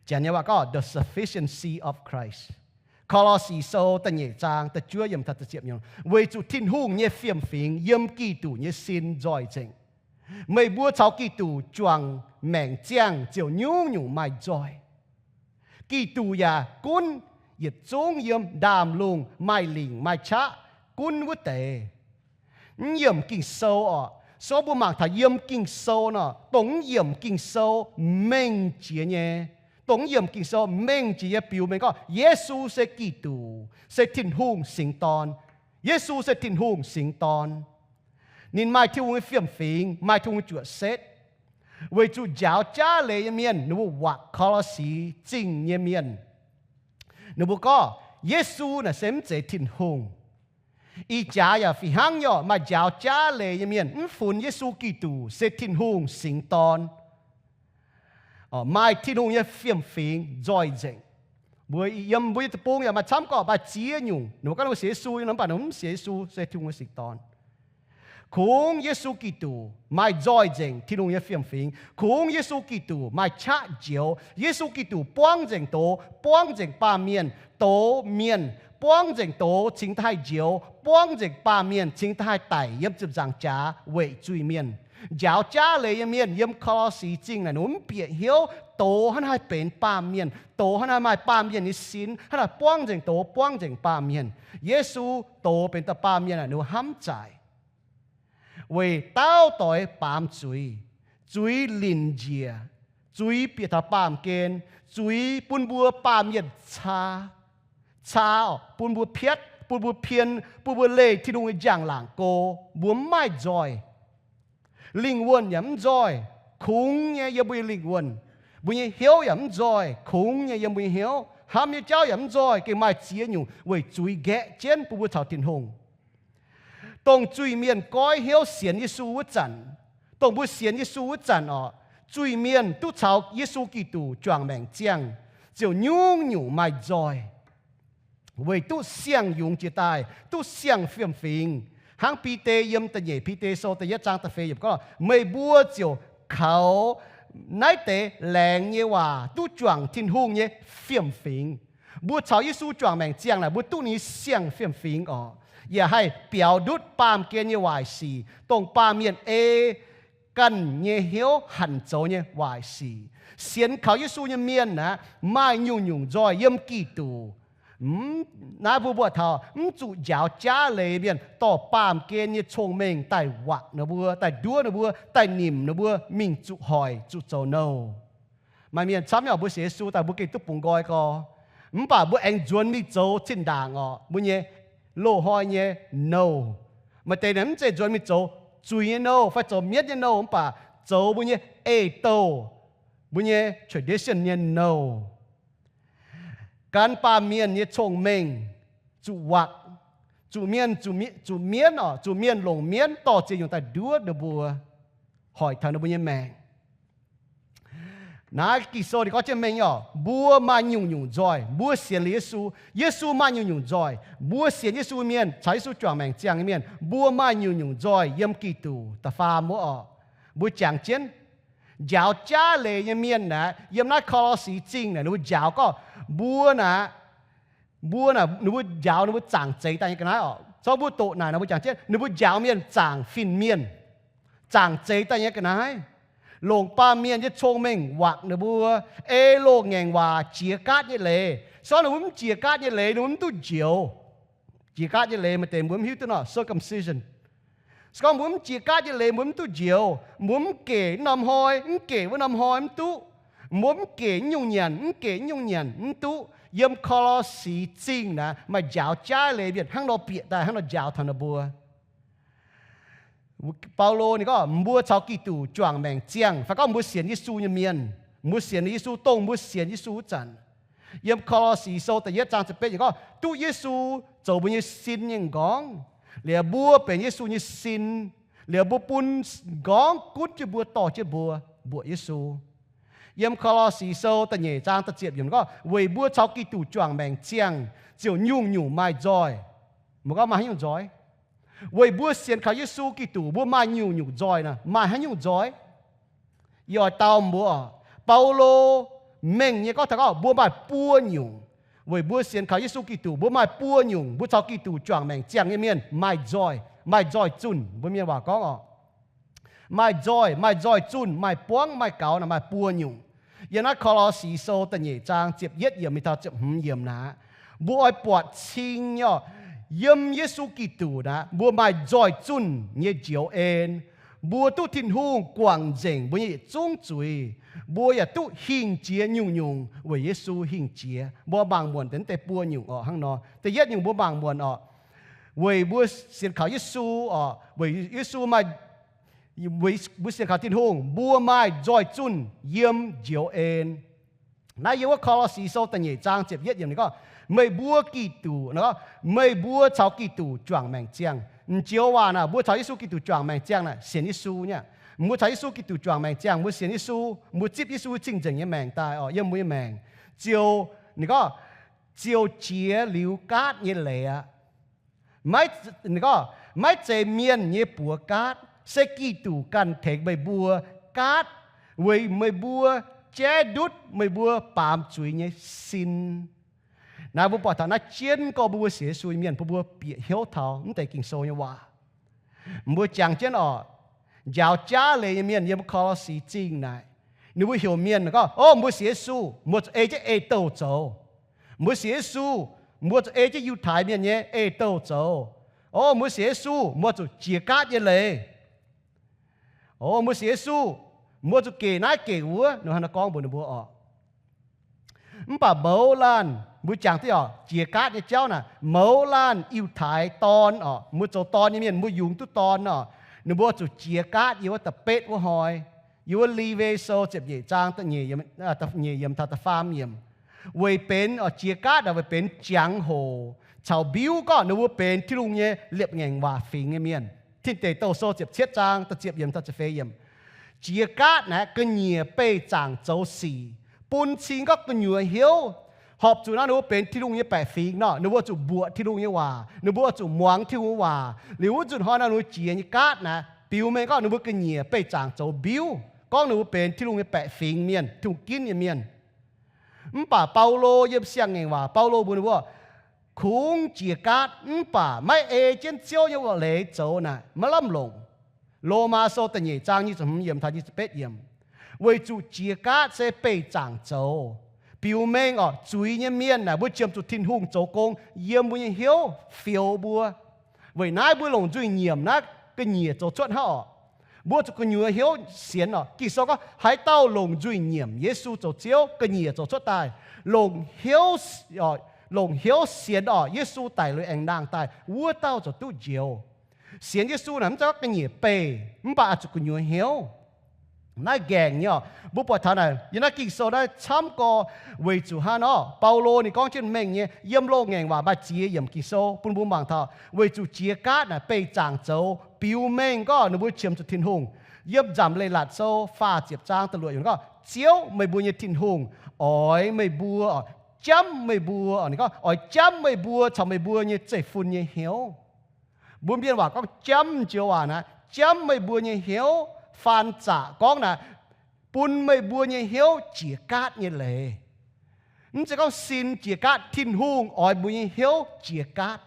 Janx nyei waac gorngv the sufficiency of Christ. Ko^lo^si Sou da'nyeic zaang da'juov yiemc taux da'ziepc nyungc, weic zuqc Tin-Hungh nyei fiem-fingx yiem Giduc nyei sin nzoih nzengc. Meih mbuo caux Giduc juangc maengc ziangh ziouc nyungc-nyungc maaih nzoih. Giduc yaac gunv yietc zungv yiem ndaamv-lungh maaih lingc maaih qaqv gunv wuov deix. Mv yiemc Ging-Sou orqc, se gorngv mbuo mangc taux yiem Ging-Sou nor, dongh mv yiemc Ging-Sou mengh jiex nyei, dongh mv yiemc Ging-Sou mengh jiex nyei biux mengh gorngv Yesu se Giduc, se Tin-Hungh singx dorn. Yesu se Tin-Hungh singx dorn. Ninh maaih Tin-Hungh nyei fiem-fingx, maaih Tin-Hungh nyei juoqc setv. Weic zuqc njaaux jaav leiz nyei mienh, ninh mbuo wakc Ko^lo^si Zingh nyei mienh, ninh mbuo gorngv Yesu naaic se mv zeiz Tin-Hungh. Ih jaax yaac fih hnangv nyei orqc, maaih njaaux jaav leiz nyei mienh mv funx Yesu Giduc se Tin-Hungh singx dorn. Maaih Tin-Hungh nyei fiem-fingx nzoih nzengc. Mbuo yiem mbuo nyei deic-bung yaac maaih camv gorqv maaih ziex nyungc, ninh mbuo gorngv ninh mbuo sienx Yesu nyei nor, mv baac ninh mbuo mv sienx Yesu se Tin-Hungh nyei singx dorn. Kungx Yesu Giduc maaih nzoih nzengc Tin-Hungh nyei fiem-fingx. Kungx Yesu Giduc maaih qaqv njoux. Yesu Giduc buangv nzengc doz, buangv nzengc baamh mienh, doz mienh, buangv nzengc doz cingx daaih haih njoux, buangv nzengc baamh mienh cingx daaih haih daic yiem ziepc nzaangc jaax weic zuiz-mienh. Njaaux jaav leiz nyei mienh yiem Ko^lo^si Zingh naaic, ninh mbuo mv bieqc hnyouv doz hnangv naaiv haih benx baamh mienh, doz hnangv naaiv maaih baamh mienh nyei sin, hnangv naaiv buangv nzengc doz, buangv nzengc baamh mienh. Yesu doz benx dauh baamh mienh naaic, ninh mbuo hnamv zaaic. Weic dauh doix baamz zuiz, zuiz linc njiec, zuiz bieqc taux baamh gen, zuiz bun mbuo baamh mienh caa, caa orqc, bun mbuo piatv, bun mbuo pien, bun mbuo leih Tin-Hungh nyei njang-laangc go, mbuo mv maaih nzoih. Lingh wuonh yaac mv nzoih, kungx nyei yiem mbuo nyei lingh wuonh. Mbuo nyei hnyouv yaac mv nzoih, kungx nyei yiem mbuo nyei hnyouv. Hnamv nyei jauv yaac mv nzoih, gengh maaih ziex nyungc weic zuiz nqaeqv jienv bun mbuo caux Tin-Hungh. Dongh zuiz-mienh goiv hnyouv sienx Yesu wuov zanc, dongh mbuo sienx Yesu wuov zanc orqc, zuiz-mienh duqv caux Yesu Giduc juangc maengc ziangh, ziouc nyungc-nyungc maaih nzoih. Weic duqv siang-yungz jiex daaih, duqv siang-fiem-fingx. Hnangv Bide yiem da'nyeic Bide Sou da'yietv zaang da'feix yiemc gorngv, meih mbuo ziouc kaux naaiv deix laengz nyei waac duqv juangc Tin-Hungh nyei fiem-fingx. Mbuo caux Yesu juangc maengc ziangh naaic, mbuo duqv ninh nyei siang-fiem-fingx orqc, yaac haih biaux ndutv baamh gen nyei waaic sic, dongh baamh mienh ei ganh nyei hnyouv hanc zoux nyei waaic sic. Sienx kaux Yesu nyei mienh aeqv, maaih nyungc-nyungc nzoih yiem Giduc. Mv, naaiv mbuo mbuoqc taux mv zuqc njaaux jaav leiz mienh dorh baamh gen nyei cong-mengh daaih wakc ninh mbuo, daaih nduov ninh mbuo, daaih nimc ninh mbuo mingh zuqc hoic, zuqc zoux nouh. Maaih mienh camv nyei orqc, mbuo sienx Yesu daaih mbuo gengh duqv bungx nqoi gorx, mv baac mbuo aengx nzuonx mingh zoux zinh ndaangc orqc, mbuo nyei loz-hnoi nyei nouh. Maaih deix naaic mv zeiz nzuonx mingh zoux zuiz nyei nouh fai zoux mienv nyei nouh, mv baac zoux mbuo nyei eix-douh, mbuo nyei tradition nyei nouh. Gan baamh mienh nyei cong-mengh, zuqc wakc, zuqc mienh, zuqc mienv oc, zuqc mienh longc mienv dorh ziex nyungc daaih nduov ninh mbuo, hoic taux ninh mbuo nyei maengc. Naaiv Ging-Sou ninh gorngv jienv mengh oc, mbuo maaih nyungc-nyungc nzoih, mbuo sienx liuz Yesu, Yesu maaih nyungc-nyungc nzoih. Mbuo sienx Yesu mienh, caux Yesu juangc maengc ziangh nyei mienh, mbuo maaih nyungc-nyungc nzoih yiem Giduc da'faam wuov oc. Mbuo jangx jienv, njaaux jaav leiz nyei mienh naaic, yiem naaiv Ko^lo^si Zingh naaic, ninh mbuo njaaux gorngv mbuo naaic, mbuo naaic, ninh mbuo njaaux ninh mbuo zaangc zeix daaih nyei ga'naaiv oc. Zorqv mbuo doqc naaic, ninh mbuo jangx jienv ninh mbuo njaaux mienh zaangc fin-mienh, zaangc zeix daaih nyei ga'naaiv, longc baamh mienh nyei cong-mengh wakc ninh mbuo, ei loz-ngaengc waac jiex gaatv nyei leiz. Se gorngv ninh mbuo mv jiex gaatv nyei leiz, ninh mbuo mv duqv njoux. Jiex gaatv nyei leiz maaih deix mbuo mv hiuv duqv nor, circumcision. Se gorngv mbuo mv jiex gaatv nyei leiz, mbuo mv duqv njoux. Mbuo mv gec norm hnoi, mv gec wuov norm hnoi mv duqv. Mbuo mv gec nyungc nyanc, mv gec nyungc nyanc mv duqv. Yiem Ko^lo^si Zingh naaic maaih njaaux jaav leiz mienh hnangv nor bieqc daaih, hnangv nor njaaux taux ninh mbuo. Baulo ninh gorngv mbuo caux Giduc juangc maengc ziangh, fai gorngv mbuo sienx Yesu nyei mienh, mbuo sienx Yesu, dongh mbuo sienx Yesu wuov zanc. Yiem Ko^lo^si Sou da'yietv zaang ziepc betv yiemc gorngv, duqv Yesu zoux mbuo nyei sin nyei m'nqorngv, liuz mbuo benx Yesu nyei sin, liuz mbuo bun m'nqorngv gunv jienv mbuo, dorh jienv mbuo mbuoqc Yesu. Yiem Ko^lo^si Sou da'nyeic zaang da'ziepc yiemc gorngv, weic mbuo caux Giduc juangc maengc ziangh, ziouc nyungc-nyungc maaih nzoih. Mbuo gorngv maaih haaix nyungc nzoih? Weic mbuo sienx kaux Yesu Giduc, mbuo maaih nyungc-nyungc nzoih nor, maaih haaix nyungc nzoih? Yie oix dau mbuo oc, Baulo mengh nyei gorngv taux gorngv mbuo maaih buo nyungc. Weic mbuo sienx kaux Yesu Giduc, mbuo maaih buo nyungc. Mbuo caux Giduc juangc maengc ziangh nyei mienh maaih nzoih, maaih nzoih zunh, mbuo mienh waac gorngv oc. Maaih nzoih, maaih nzoih zunh, maaih buangv, maaih gaux naaic, maaih buo nyungc. Yiem naaiv Ko^lo^si Sou da'nyeic zaang ziepc yietv yiemc mingh taux ziepc hmz yiemc naaic, mbuo oix buatc cing nyei oc, yiem Yesu Giduc naaic, mbuo maaih nzoih zunh nyei njoux en. Mbuo duqv Tin-Hungh guangc nzengc mbuo nyei yietc zungv zuiz. Mbuo yaac duqv hingh jiex nyungc-nyungc weic Yesu hingh jiex. Mbuo mangc muonc deix naaiv deix buo nyungc oc hnangv nor. Da'yietv nyungc mbuo mangc muonc oc, weic mbuo sienx kaux Yesu oc, weic Yesu maaih, mbuo sienx kaux Tin-Hungh, mbuo maaih nzoih zunh yiem njoux en. Naaiv yiem wuov Ko^lo^si Sou da'nyeic zaang ziepc yietv yiemc ninh gorngv, meih mbuo Giduc, meih mbuo caux Giduc juangc maengc ziangh. M'njoux waac naaic, mbuo caux Yesu Giduc juangc maengc ziangh naaic, sienx Yesu nyei. Mbuo caux Yesu Giduc juangc maengc ziangh, mbuo sienx Yesu, mbuo zipv Yesu cing-nzengc nyei maengc daaih oc yiem mbuo nyei maengc, ziouc, ninh gorngv, ziouc jiex liuz gaatv nyei leiz aqv. Maiv, ninh gorngv, maiv zeiz mienh nyei buoz gaatv, se Giduc ganh tengx meih mbuo gaatv, weic meih mbuo jaiv ndutv meih mbuo baamz zuiz nyei sin. Naaiv mbuo buatc taux naaiv jienv gorngv mbuo, mbuo sienx Yesu nyei mienh, bun mbuo bieqc hnyouv taux mv deix Ging-Sou nyei waac. Mbuo jangx jienv oc, njaaux jaav leiz nyei mienh yiem Ko^lo^si Zingh naaic, ninh mbuo heuc mienh gorngv, o, mbuo sienx Yesu, mbuo zuqc ei jienv eix-douh zoux. Mbuo sienx Yesu, mbuo zuqc ei jienv Yiutai Mienh nyei eix-douh zoux. O, mbuo sienx Yesu, mbuo zuqc jiex gaatv nyei leiz. O, mbuo sienx Yesu, mbuo zuqc gec naaiv gec wuov. Ninh hnangv naaiv gorngv mbuox ninh mbuo oc. Mv baac mouz laanh, mbuo jangx diuh oc, jiex gaatv nyei jauv naaic, mouz laanh Yiutai dorn oc, mbuo zoux dorn nyei mienh, mbuo yungz duqv dorn oc, ninh mbuo zuqc jiex gaatv yiem wuov da'betv wuov hnoi. Yiem wuov Lewi Sou ziepc nyeic zaang nyeic yiemc taux da'faam yiemc, weic benx, jiex gaatv naaic weic benx jangx-hoc caux mbiuv gorngv ninh mbuo benx Tin-Hungh nyei liepc ngaengc waac fingx nyei mienh. Tin Deic Douh Sou ziepc cietv zaang da'ziepc yiemc taux ziepc feix yiemc. Jiex gaatv naaic ga'nyiec beih zaangc zoux sic, bun cing gorngv gu'nyuoz hnyouv, horpc zuqc nor ninh mbuo benx Tin-Hungh nyei baeqc fingx nor, ninh mbuo zuqc mbuoqc Tin-Hungh nyei waac, ninh mbuo zuqc muangx Tin-Hungh nyei waac. Liuz wuov nzunc hnoi nor ninh mbuo jiex nyei gaatv naaic, biux mengh gorngv ninh mbuo ga'nyiec beih zaangc zoux mbiuv, gorngv ninh mbuo benx Tin-Hungh nyei baeqc fingx mienh, Tin-Hungh ginv nyei mienh. Mv baac Baulo yiem Siang-Ngaengc Waac, Baulo mbuox ninh mbuo, kungx jiex gaatv mv baac maiv ei jienv Ziouv nyei leiz zoux naaic, maiv lamh longc. Lomaa Sou da'nyeic zaang nyic ziepc hmz yiemc taux nyic ziepc betv yiemc. Weic zuqc jiex gaatv se beih zaangc zoux. Biux mengh oc, zuiz nyei mienh naaic, mbuo qiemx zuqc Tin-Hungh zoux gong yiem mbuo nyei hnyouv fioux mbuo. Weic naaiv mbuo longc nzuih nyiemc naaiv ga'nyiec zoux cuotv hnangv oc. Mbuo zuqc gu'nyuoz hnyouv sienx oc. Ging-Sou gorngv, haaix dauh longc nzuih nyiemc Yesu zoux Ziouv, ga'nyiec zoux cuotv daaih. Longc hnyouv, longc hnyouv sienx oc, Yesu daic liuz aengx nangh daaih, wuov dauh ziouc duqv njoux. Sienx Yesu naaic mv zeiz gorngv ga'nyiec beih, mv baac oix zuqc gu'nyuoz hnyouv. Naaiv nqaengc nyei oc. Mbuo buatc taux naaic yiem naaiv Ging-Sou naaiv camv gorx, weic zuqc hnangv nor, Baulo ninh gorngv jienv mengh nyei, yiem loz-ngaengc waac maaih ziex yiemc Ging-Sou bun mbuo mangc taux weic zuqc jiex gaatv naaic beih zaangc zoux biux mengh gorngv ninh mbuo qiemx zuqc Tin-Hungh. Yiem Nzamc Leiz-Latc Sou faah ziepc zaang da'luoqc yiemc gorngv, Ziouv, meih mbuo nyei Tin-Hungh, oix meih mbuo, jamv meih mbuo, ninh gorngv oix jamv meih mbuo caux meih mbuo nyei zeiv-fun nyei hnyouv. Mbuo mienh waac gorngv jamv joux waac naaic, jamv meih mbuo nyei hnyouv faan zaqc gorngv naaic, bun meih mbuo nyei hnyouv jiex gaatv nyei leiz. Mv zeiz gorngv sin jiex gaatv, Tin-Hungh oix mbuo nyei hnyouv jiex gaatv.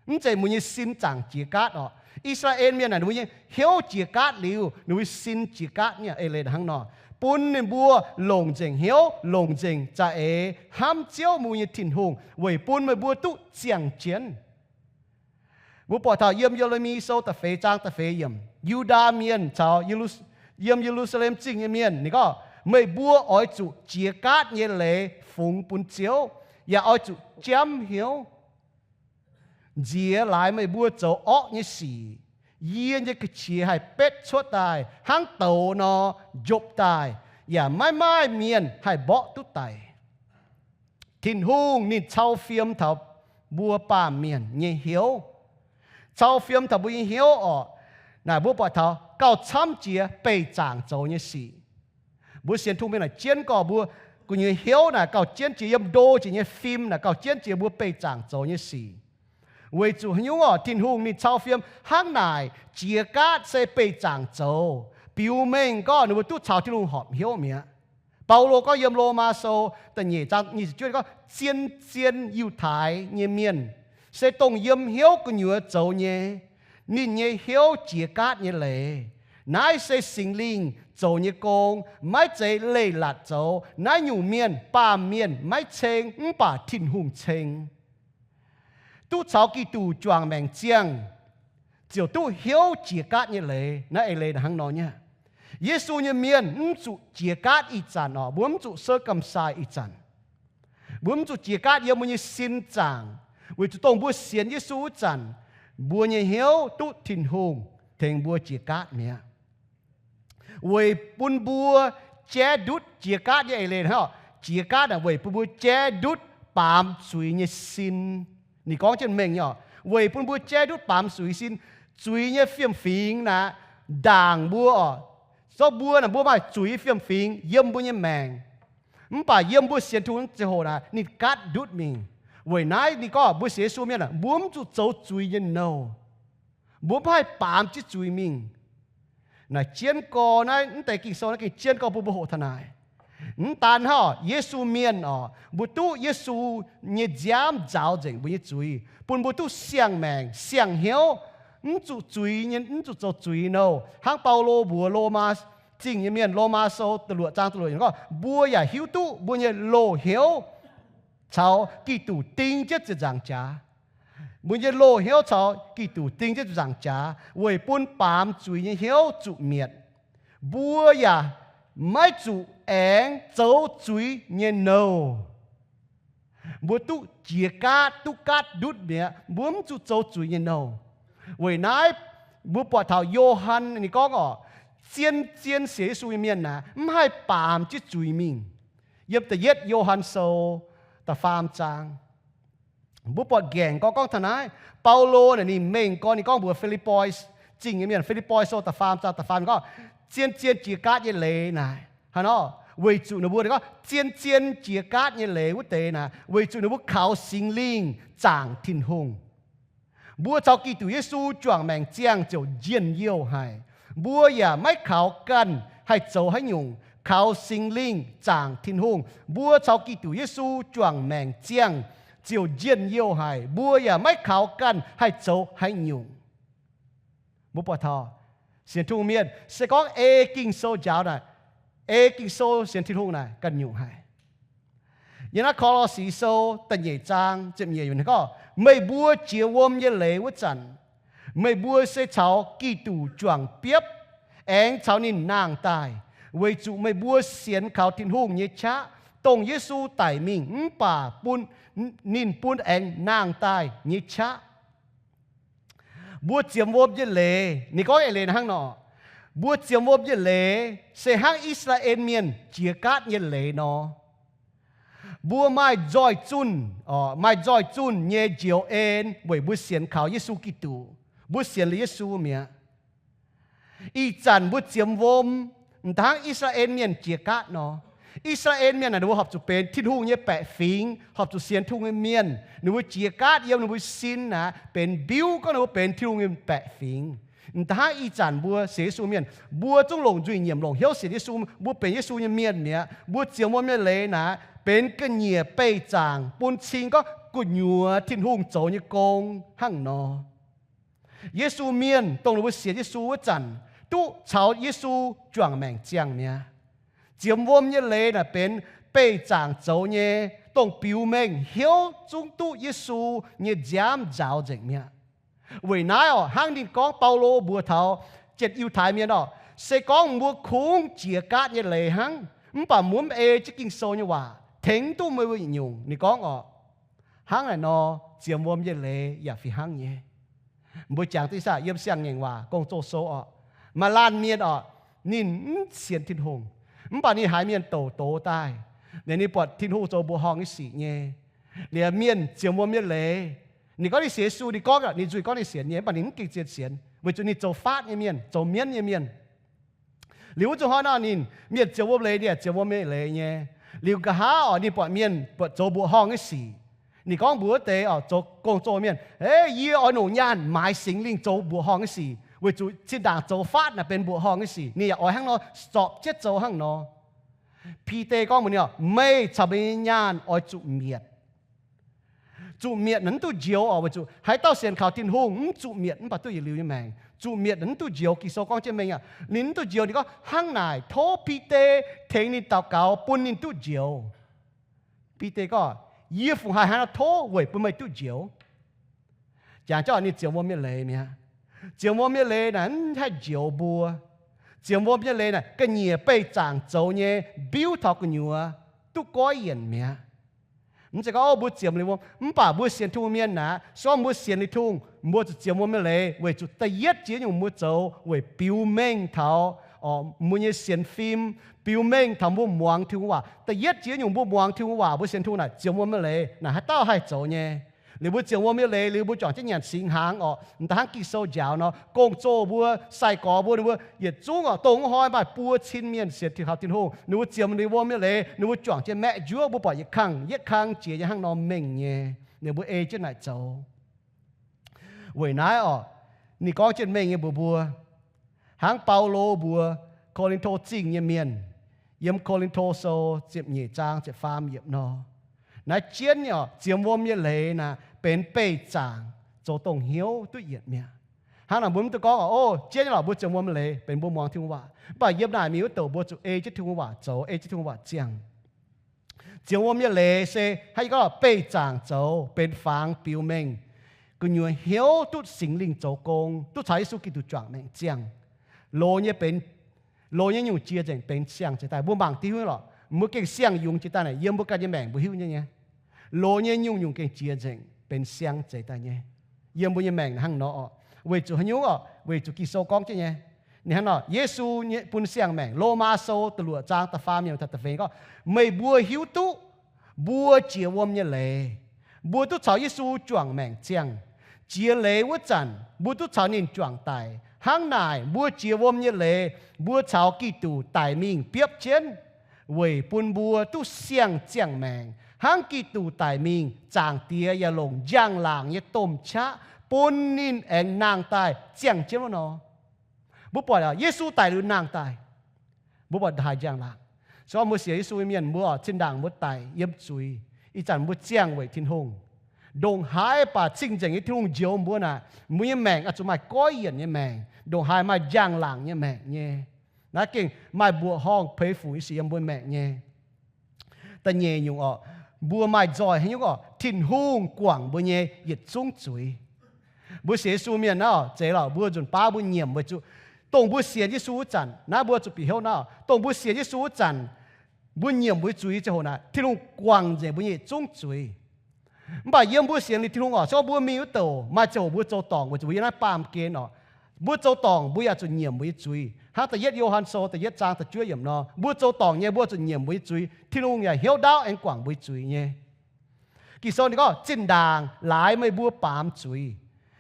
Mv zeiz mbuo nyei sin zaangc jiex gaatv oc. I^saa^laa^en Mienh naaic ninh mbuo nyei hnyouv jiex gaatv liuz, ninh mbuo sin jiex gaatv nyei eix leiz hnangv nor, bun ninh mbuo longc nzengc hnyouv, longc nzengc za'eix hnamv Ziouv, mbuo nyei Tin-Hungh, weic bun meih mbuo duqv ziangh jienv. Mbuo buatc taux yiem Ye^le^mi Sou da'feix zaang da'feix yiemc, Yu^ndaa Mienh caux Ye^lu, yiem Ye^lu^saa^lem Zingh nyei mienh ninh gorngv, meih mbuo oix zuqc jiex gaatv nyei leiz fungx bun Ziouv, yaac oix zuqc jamv hnyouv. Nziex laaix meih mbuo zoux orqv nyei sic, yie nyei ga'qiex haih betv cuotv daaih hnangv douz nor, njopv daaih, yaac maiv maaih mienh haih mborqv duqv daic. Tin-Hungh ninh cau fiem taux mbuo baamh mienh nyei hnyouv, cau fiem taux mbuo nyei hnyouv orqc. Naaic mbuo buatc taux gauh camv jiex beih zaangc zoux nyei sic. Mbuo sienx Tin-Hungh mienh naaic jienv gorx mbuo gu'nyuoz hnyouv naaic gauh jienv jiex yiem ndo jiex nyei fim naaic gauh jienv jiex mbuo beih zaangc zoux nyei sic. Weic zuqc haaix nyungc orqc? Tin-Hungh ninh cau fiem hnangv naaic, jiex gaatv se beih zaangc zoux, biux mengh gorngv ninh mbuo duqv caux Tin-Hungh horpc hnyouv mi'aqv. Baulo gorngv yiem Lomaa Sou da'nyeic zaang nyic ziepc juov gorngv, zien-zien Yiutai nyei mienh se dongh yiem hnyouv gu'nyuoz zoux nyei. Ninh nyei hnyouv jiex gaatv nyei leiz. Naaiv se Singx Lingh zoux nyei gong, maiv zeiz leiz-latc zoux. Naaiv nyungc mienh, baamh mienh maiv ceng, mv baac Tin-Hungh ceng. Duqv caux Giduc juangc maengc ziangh, ziouc duqv hnyouv jiex gaatv nyei leiz. Naaiv eix leiz hnangv nor nyei. Yesu nyei mienh mv zuqc jiex gaatv ih zanc orqc, mbuo mv zuqc circumcise ih zanc. Mbuo mv zuqc jiex gaatv yiem mbuo nyei sin zaangc, weic zuqc dongh mbuo sienx Yesu wuov zanc, mbuo nyei hnyouv duqv Tin-Hungh tengx mbuo jiex gaatv mi'aqv. Weic bun mbuo jaiv ndutv jiex gaatv nyei eix leiz hnangv, jiex gaatv naaic weic bun mbuo jaiv ndutv baamz zuiz nyei sin. Ninh gorngv jienv mengh nyei orqc, weic bun mbuo jaiv ndutv baamz zuiz sin. Zuiz nyei fiem-fingx naaic ndaangc mbuo orqc. Zorqv mbuo naaic, mbuo maaih zuiz fiem-fingx yiem mbuo nyei maengc. Mv baac yiem mbuo sienx Tin-Hungh ziangh hoc naaic, ninh gaatv ndutv mingh. Weic naaiv ninh gorngv mbuo sienx Yesu mienh aah, mbuo mv zuqc zoux zuiz nyei nouh. Mbuo mv haih baamz jienv zuiz mingh. Naaic jienv gorx naaiv, mv deix Ging-Sou naaiv gengh jienv gorx bun mbuo hoqc taux naaic. Mv daan hnangv, Yesu mienh orqc, mbuo duqv Yesu nyei nziaamv nzaaux nzengc mbuo nyei zuiz, bun mbuo duqv siang-maengc siang-hnyouv, mv zuqc zuiz nyei, mv zuqc zoux zuiz nouh. Hnangv Baulo mbuox Lomaa Zingh nyei mienh, Lomaa Sou da'luoqc zaang da'luoqc yiemc gorngv, mbuo yaac hiuv duqv mbuo nyei loz-hnyouv caux Giduc ding jienv ziepc nzaangc jaax. Mbuo nyei loz-hnyouv caux Giduc ding jienv ziepc nzaangc jaax weic bun baamz zuiz nyei hnyouv zuqc mietc. Mbuo yaac maiv zuqc aengx zoux zuiz nyei nouh. Mbuo duqv jiex gaatv, duqv gaatv ndutv mi'aqv. Mbuo mv zuqc zoux zuiz nyei nouh. Weic naaiv mbuo buatc taux Yo^han ninh gorngv orqc, zien-zien sienx Yesu nyei mienh naaic mv haih baamz jienv zuiz mingh. Yiem da'yietv Yo^han Sou da'faam zaang. Mbuo buatc nqaengc gorx gorngv taux naaiv, Baulo naaic ninh mengh gorx ninh gorngv mbuox Fi^lipv^poi Zingh nyei mienh, Fi^lipv^poi Sou da'faam zaang da'faam gorngv, zien-zien jiex gaatv nyei leiz naaic hnangv nor, weic zuqc ninh mbuo, ninh gorngv zien-zien jiex gaatv nyei leiz wuov deix naaic weic zuqc ninh mbuo kaux Singx Lingh zaangc Tin-Hungh. Mbuo caux Giduc Yesu juangc maengc ziangh ziouc njien-youh haic. Mbuo yaac maiv kaux ganh haih zoux haaix nyungc, kaux Singx Lingh zaangc Tin-Hungh. Mbuo caux Giduc Yesu juangc maengc ziangh ziouc njien-youh haic. Mbuo yaac maiv kaux ganh haih zoux haaix nyungc. Mbuo buatc taux sienx Tin-Hungh mienh se gorngv ei Ging-Sou njaaux naaic, ei Ging-Sou sienx Tin-Hungh naaic ganh nyungc haic. Yiem naaiv Ko^lo^si Sou da'nyeic zaang ziepc nyeic yiemc gorngv, meih mbuo jiex wuom nyei leiz wuov zanc, meih mbuo se caux Giduc juangc biopv aengx caux ninh nangh daaih, weic zuqc meih mbuo sienx kaux Tin-Hungh nyei qaqv, dongh Yesu daic mingh mv baac bun, ninh bun aengx nangh daaih nyei qaqv. Mbuo ziemx wuom nyei leiz, ninh gorngv nyei leiz hnangv nor, mbuo ziemx wuom nyei leiz se hnangv I^saa^laa^en Mienh jiex gaatv nyei leiz nor. Mbuo maaih nzoih zunh, maaih nzoih zunh nyei njoux en weic mbuo sienx kaux Yesu Giduc. Mbuo sienx liuz Yesu mi'aqv. Ih zanc mbuo ziemx wuom, m'daaih hnangv I^saa^laa^en Mienh jiex gaatv nor. I^saa^laa^en Mienh naaic ninh mbuo horpc zuqc benx Tin-Hungh nyei baeqc fingx, horpc zuqc sienx Tin-Hungh nyei mienh. Ninh mbuo jiex gaatv yiem ninh mbuo sin aqv, benx mbiuv gorngv ninh mbuo benx Tin-Hungh nyei baeqc fingx. M'daaih hnangv ih zanc mbuo sienx Yesu mienh, mbuo zungv longc nzuih nyiemc longc hnyouv sienx Yesu, mbuo benx Yesu nyei mienh mi'aqv. Mbuo ziemx wuom nyei leiz naaic benx ga'nyiec beih zaangc bun cing gorngv gu'nyuoz Tin-Hungh zoux nyei gong hnangv nor. Yesu mienh, dongh ninh mbuo sienx Yesu wuov zanc, duqv caux Yesu juangc maengc ziangh mi'aqv. Ziemx wuom nyei leiz naaic benx beih zaangc zoux nyei, dongh biux mengh hnyouv zungv duqv Yesu nyei nziaamv nzaaux nzengc mi'aqv. Weic naaiv orqc, hnangv ninh gorngv, Baulo mbuox taux yietc Yiutai Mienh orqc, se gorngv mbuo kungx jiex gaatv nyei leiz hnangv, mv baac mbuo mv ei jienv Ging-Sou nyei waac, tengx duqv meih mbuo yietc nyungc. Ninh gorngv orqc, hnangv naaic nor, ziemx wuom nyei leiz yaac fih hnangv nyei. Mbuo jangx duqv saah, yiem Siang-Ngaengc Waac Gong-Zoh Sou orqc, maaih laanh mienh orqc, ninh mv sienx Tin-Hungh, mv baac ninh haiz mienh douc doz daaih, liuz ninh buatc Tin-Hungh zoux mbuoqc horngh nyei sic nyei, liuz mienh ziemx wuom nyei leiz. Ninh gorngv ninh sienx Yesu, ninh gorngv ninh nzuih gorngv ninh sienx nyei, mv baac ninh mv gengh zien sienx, weic zuqc ninh zoux faatv nyei mienh, zoux mienv nyei mienh. Liuz wuov zuqc hnoi nor ninh, mienh ziemx wuom leiz, ninh ziemx wuom nyei leiz nyei. Liuz nqa'haav orqc, ninh buatc mienh buatc zoux mbuoqc horngh nyei sic, ninh gorngv mbuox wuov deix orqc, zoux gong-zoh mienh, Ei, yie oix longc nyaanh maaiz Singx Lingh zoux mbuoqc horngh nyei sic, weic zuqc zinh ndaangc zoux faatv naaic benx mbuoqc horngh nyei sic. Ninh yaac oix hnangv nor zorpc jienv zoux hnangv nor. Bide gorngv mbuox ninh orqc, Meih caux meih nyei nyaanh oix zuqc mietc. Zuqc mietc naaic mv duqv njoux orqc, weic zuqc haaix dauh sienx kaux Tin-Hungh mv zuqc mietc mv baac duqv yietc liuz nyei maengc. Zuqc mietc naaic mv duqv njoux. Ging-Sou gorngv jienv mengh aqv, ninh mv duqv njoux. Ninh gorngv hnangv naaic, tov Bide tengx ninh daux gaux bun ninh duqv njoux. Bide gorngv, Yie fungc haih hnangv naaiv tov weic bun meih duqv njoux? Jangx jauv ninh ziemx wuom nyei leiz mi'aqv. Ziemx wuom nyei leiz naaic mv haih njoux mbuo. Ziemx wuom nyei leiz naaic ga'nyiec beih zaangc zoux nyei, mbiuv taux gu'nyuoz duqv goiv yienc mi'aqv. Mv zeiz gorngv, o, mbuo ziemx liuz wuom, mv baac mbuo sienx Tin-Hungh mienh naaic, se gorngv mbuo sienx liuz Tin-Hungh, mbuo zuqc ziemx wuom nyei leiz, weic zuqc da'yietv jiex nyungc mbuo zoux weic biux mengh taux mbuo nyei sienx fim, biux mengh taux mbuo muangx Tin-Hungh waac. Da'yietv jiex nyungc mbuo muangx Tin-Hungh waac, mbuo sienx Tin-Hungh naaic ziemx wuom nyei leiz naaic haaix dauh haih zoux nyei. Liuz mbuo ziemx wuom nyei leiz liuz, mbuo juangc jienv nyanc singx hnaangx orqc, m'daaih hnangv Ging-Sou njaaux nor, gong-zoh mbuo, sai-gorx mbuo, ninh mbuo yietc zungv orqc, dongh wuov hnoi maaih buo cin mienh sienx Tin, kaux Tin-Hungh, ninh mbuo ziemx liuz wuom nyei leiz, ninh mbuo juangc jienv maeqv njuov, mbuo buatc yietc kang yietc kang jiex nyei hnangv nor mengh nyei. Ninh mbuo ei jienv naaic zoux. Weic naaiv orqc, ninh gorngv jienv mengh nyei mbuox mbuo, hnangv Baulo mbuox Ko^lin^to Zingh nyei mienh, yiem Ko^lin^to Sou ziepc nyeic zaang ziepc faam yiemc nor, naaiv jienv nyei orqc, ziemx wuom nyei leiz naaic benx beih zaangc zoux dongh hnyouv duqv yietc mi'aqv. Hnangv naaic mbuo mv duqv gorngv orqc, o, jienv nyei lorqc, mbuo ziemx wuom nyei leiz benx mbuo muangx Tin-Hungh waac, mv baac yiem naaic mingh wuov douc mbuo zuqc ei jienv Tin-Hungh waac zoux, ei jienv Tin-Hungh waac ziangh. Ziemx wuom nyei leiz se hnangv yie gorngv, beih zaangc zoux, benx fangx biux mengh, gu'nyuoz hnyouv duqv Singx Lingh zoux gong, duqv caux Yesu Giduc juangc maengc ziangh. Loz nyei benx, loz nyei nyungc jiex nzengc benx siang-zeix daaih. Mbuo mangc diuh hiuv lorqc, mbuo gengh siang-yungz jiex daaih naaic, yiem mbuo ganh nyei maengc mbuo hiuv nyei nyei. Loz nyei nyungc-nyungc gengh jiex nzengc benx siang-zeix daaih nyei. Yiem mbuo nyei maengc hnangv nor orqc. Weic zuqc haaix nyungc orqc? Weic zuqc Ging-Sou gorngv jienv nyei. Ninh hnangv nor, Yesu nyei bun siang-maengc, Lomaa Sou da'luoqc zaang da'faam yiemc taux da'feix gorngv, meih mbuo hiuv duqv mbuo jiex wuom nyei leiz, mbuo duqv caux Yesu juangc maengc ziangh. Jiex leiz wuov zanc mbuo duqv caux ninh juangc daic. Hnangv naaic, mbuo jiex wuom nyei leiz, mbuo caux Giduc daic mingh biopv jienv, weic bun mbuo duqv siang-ziangh maengc, hnangv Giduc daic mingh, Zaangc Diex yaac longc njang-laangc nyei domh qaqv bun ninh aengx nangh daaih ziangh jienv wuov nor. Mbuo buatc Yesu daic liuz nangh daaih, mbuo buatc haaix njang-laangc? Se gorngv mbuo sienx Yesu nyei mienh, mbuo zinh ndaangc mbuo daic yiem zuiz, ih zanc mbuo ziangh weic Tin-Hungh. Ndongc haaix baac cing-nzengc nyei Tin-Hungh njoux mbuo naaic, mbuo nyei maengc oix zuqc maaih goiv yienc nyei maengc, ndongc haaix maaih njang-laangc nyei maengc nyei. Naaiv gengh maaih mbuoqc horngh peix fuc nyei sic yiem mbuo maengc nyei. Da'nyeic nyungc orqc, mbuo maaih nzoih haaix nyungc orqc? Tin-Hungh guangc mbuo nyei yietc zungv zuiz. Mbuo sienx Yesu mienh naaiv orqc, zeiz lorqc, mbuo nzunc baav mbuo nyiemc weic zuqc dongh mbuo sienx Yesu wuov zanc, naaiv mbuo zuqc bieqc hnyouv naaiv orqc, dongh mbuo sienx Yesu wuov zanc, mbuo nyiemc mbuo nyei zuiz ziangh hoc naaic, Tin-Hungh guangc nzengc mbuo nyei yietc zungv zuiz. Mv baac yiem mbuo sienx liuz Tin-Hungh oc, se gorngv mbuo mingh wuov douc maaih ziangh hoc mbuo zoux dorngc weic zuqc mbuo yiem naaiv baamh gen oc, mbuo zoux dorngc mbuo yaac zuqc nyiemc mbuo nyei zuiz. Hnangv da'yietv Yo^han Sou da'yietv zaang da'juov yiemc nor, mbuo zoux dorngc nyei mbuo zuqc nyiemc mbuo nyei zuiz. Tin-Hungh yaac hnyouv ndaauv aengx guangc mbuo nyei zuiz nyei. Ging-Sou ninh gorngv, zinh ndaangc laaix meih mbuo baamz zuiz,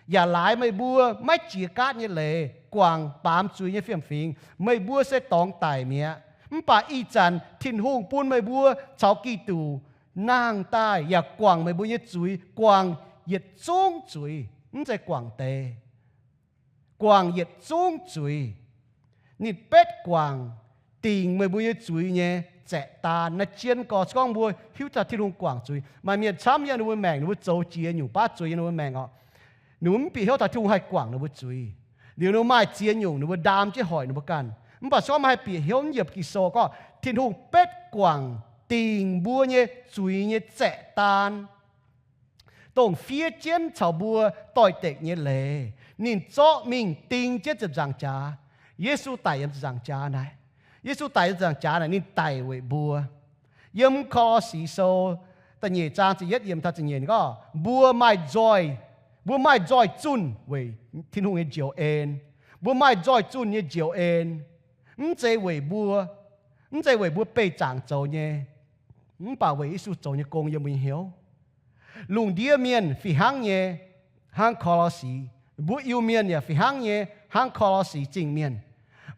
yaac laaix meih mbuo maiv jiex gaatv nyei leiz guangc baamz zuiz nyei fiem-fingx, meih mbuo se dorngx daic mi'aqv. Mv baac ih zanc Tin-Hungh bun meih mbuo caux Giduc nangh daaih yaac guangc meih mbuo nyei zuiz, guangc yietc zungv zuiz, mv zeiz guangc deix, guangc yietc zungv zuiz. Ninh betv guangc dingc meih mbuo nyei zuiz nyei zaeqv daan. Naaiv jienv gorx se gorngv mbuo hiuv taux Tin-Hungh guangc zuiz, maaih mienh camv yiem ninh mbuo maengc, ninh mbuo zoux jiex nyungc baav zuiz yiem ninh mbuo maengc oc, ninh mbuo mv bieqc hnyouv taux Tin-Hungh haih guangc ninh mbuo zuiz. Liuz ninh mbuo maaih ziex nyungc ninh mbuo ndaam jienv hoic ninh mbuo ganh. Mv baac se gorngv meih haih bieqc hnyouv yiem Ging-Sou gorngv Tin-Hungh betv guangc dingc mbuo nyei zuiz nyei zaeqv daan, dongh fiev jienv caux mbuo doix-dekc nyei leiz, ninh zorqv mingh ding jienv ziepc nzaangc jaax. Yesu daic yiem ziepc nzaangc jaax naaic. Yesu daic yiem ziepc nzaangc jaax naaic, ninh daic weic mbuo. Yiem Ko^lo^si Sou da'nyeic zaang ziepc yietv yiemc taux ziepc nyeic ninh gorngv, mbuo maaih nzoih, mbuo maaih nzoih zunh weic Tin-Hungh nyei njoux en. Mbuo maaih nzoih zunh nyei njoux en, mv zeiz weic mbuo, mv zeiz weic mbuo beih zaangc zoux nyei, mv baac weic Yesu zoux nyei gong yiem mbuo nyei hnyouv. Lungh ndiev mienh fih hnangv nyei hnangv Ko^lo^si. Mbuo Iu-Mienh yaac fih hnangv nyei hnangv Ko^lo^si Zingh mienh.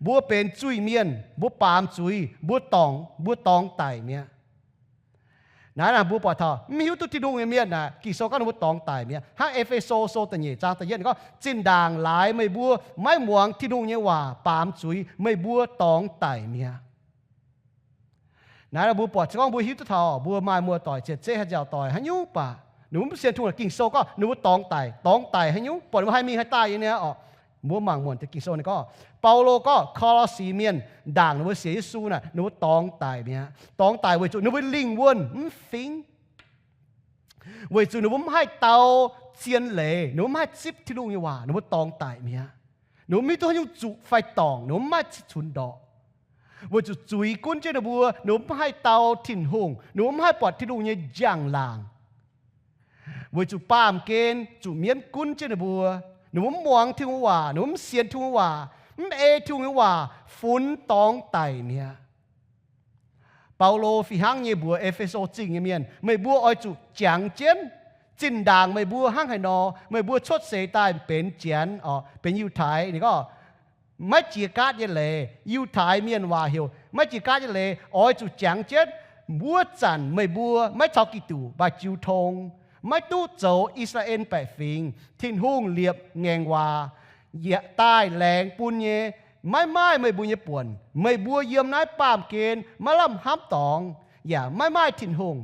Mbuo benx zuiz-mienh, mbuo baamz zuiz, mbuo dorngc, mbuo dorngx daic mi'aqv. Naaiv naaic mbuo buatc taux mv hiuv duqv Tin-Hungh nyei mienh naaic, Ging-Sou gorngv ninh mbuo dorngx daic mi'aqv. Hnangv E^fe^so Sou da'nyeic zaang da'yietv ninh gorngv, zinh ndaangc laaix meih mbuo maiv muangx Tin-Hungh nyei waac baamz zuiz, meih mbuo dorngx daic mi'aqv. Naaiv mbuo buatc se gorngv mbuo hiuv duqv taux mbuo maaih muoz-doic, ziepc zeiv haaix nziaauc doic haaix nyungc baac, ninh mbuo mv sienx Tin-Hungh, Ging-Sou gorngv ninh mbuo dorngx daic, dorngx daic haic nyungc, buatc ninh mbuo haih mingh haih daaih nyei niaa oc. Mbuo mangc muonc deix Ging-Sou ninh gorngv, Baulo gorngv Ko^lo^si mienh ndaangc ninh mbuo sienx Yesu naaic, ninh mbuo dorngx daic mi'aqv. Dorngx daic weic zuqc ninh mbuo lingh wuonh mv fingx, weic zuqc ninh mbuo mv haih dau zien leiz, ninh mbuo mv haih zipv Tin-Hungh nyei waac, ninh mbuo dorngx daic mi'aqv. Ninh mbuo mv hiuv duqv haaix nyungc zuqc fai dorngc, ninh mbuo mv maaih cunx ndorqc. Weic zuqc zuiz gunv jienv ninh mbuo, ninh mbuo mv haih dau Tin-Hungh, ninh mbuo mv haih buatc Tin-Hungh nyei njang-laangc. Weic zuqc baamh gen zuqc mienv gunv jienv ninh mbuo, ninh mbuo mv muangx Tin-Hungh waac, ninh mbuo mv sienx Tin-Hungh waac, mv ei Tin-Hungh nyei waac, funx dorngx daic mi'aqv. Baulo fih hnangv nyei mbuox E^fe^so Zingh nyei mienh, meih mbuo oix zuqc jangx jienv. Zinh ndaangc meih mbuo hnangv haaix nor, meih mbuo cuotv seix daaih benx Janx oc, benx Yiutai, ninh gorngv maiv jiex gaatv nyei leiz, Yiutai mienh waac heuc maiv jiex gaatv nyei leiz, oix zuqc jangx jienv. Wuov zanc meih mbuo maiv caux Giduc, mv baac jiu tong, maiv duqv zoux I^saa^laa^en baeqc fingx, Tin-Hungh liepc ngaengc waac daaih laengz bun nyei, maiv maaih meih mbuo nyei buonc. Meih mbuo yiem naaiv baamh gen maiv lamh hnamv dorngx, yaac maiv maaih Tin-Hungh.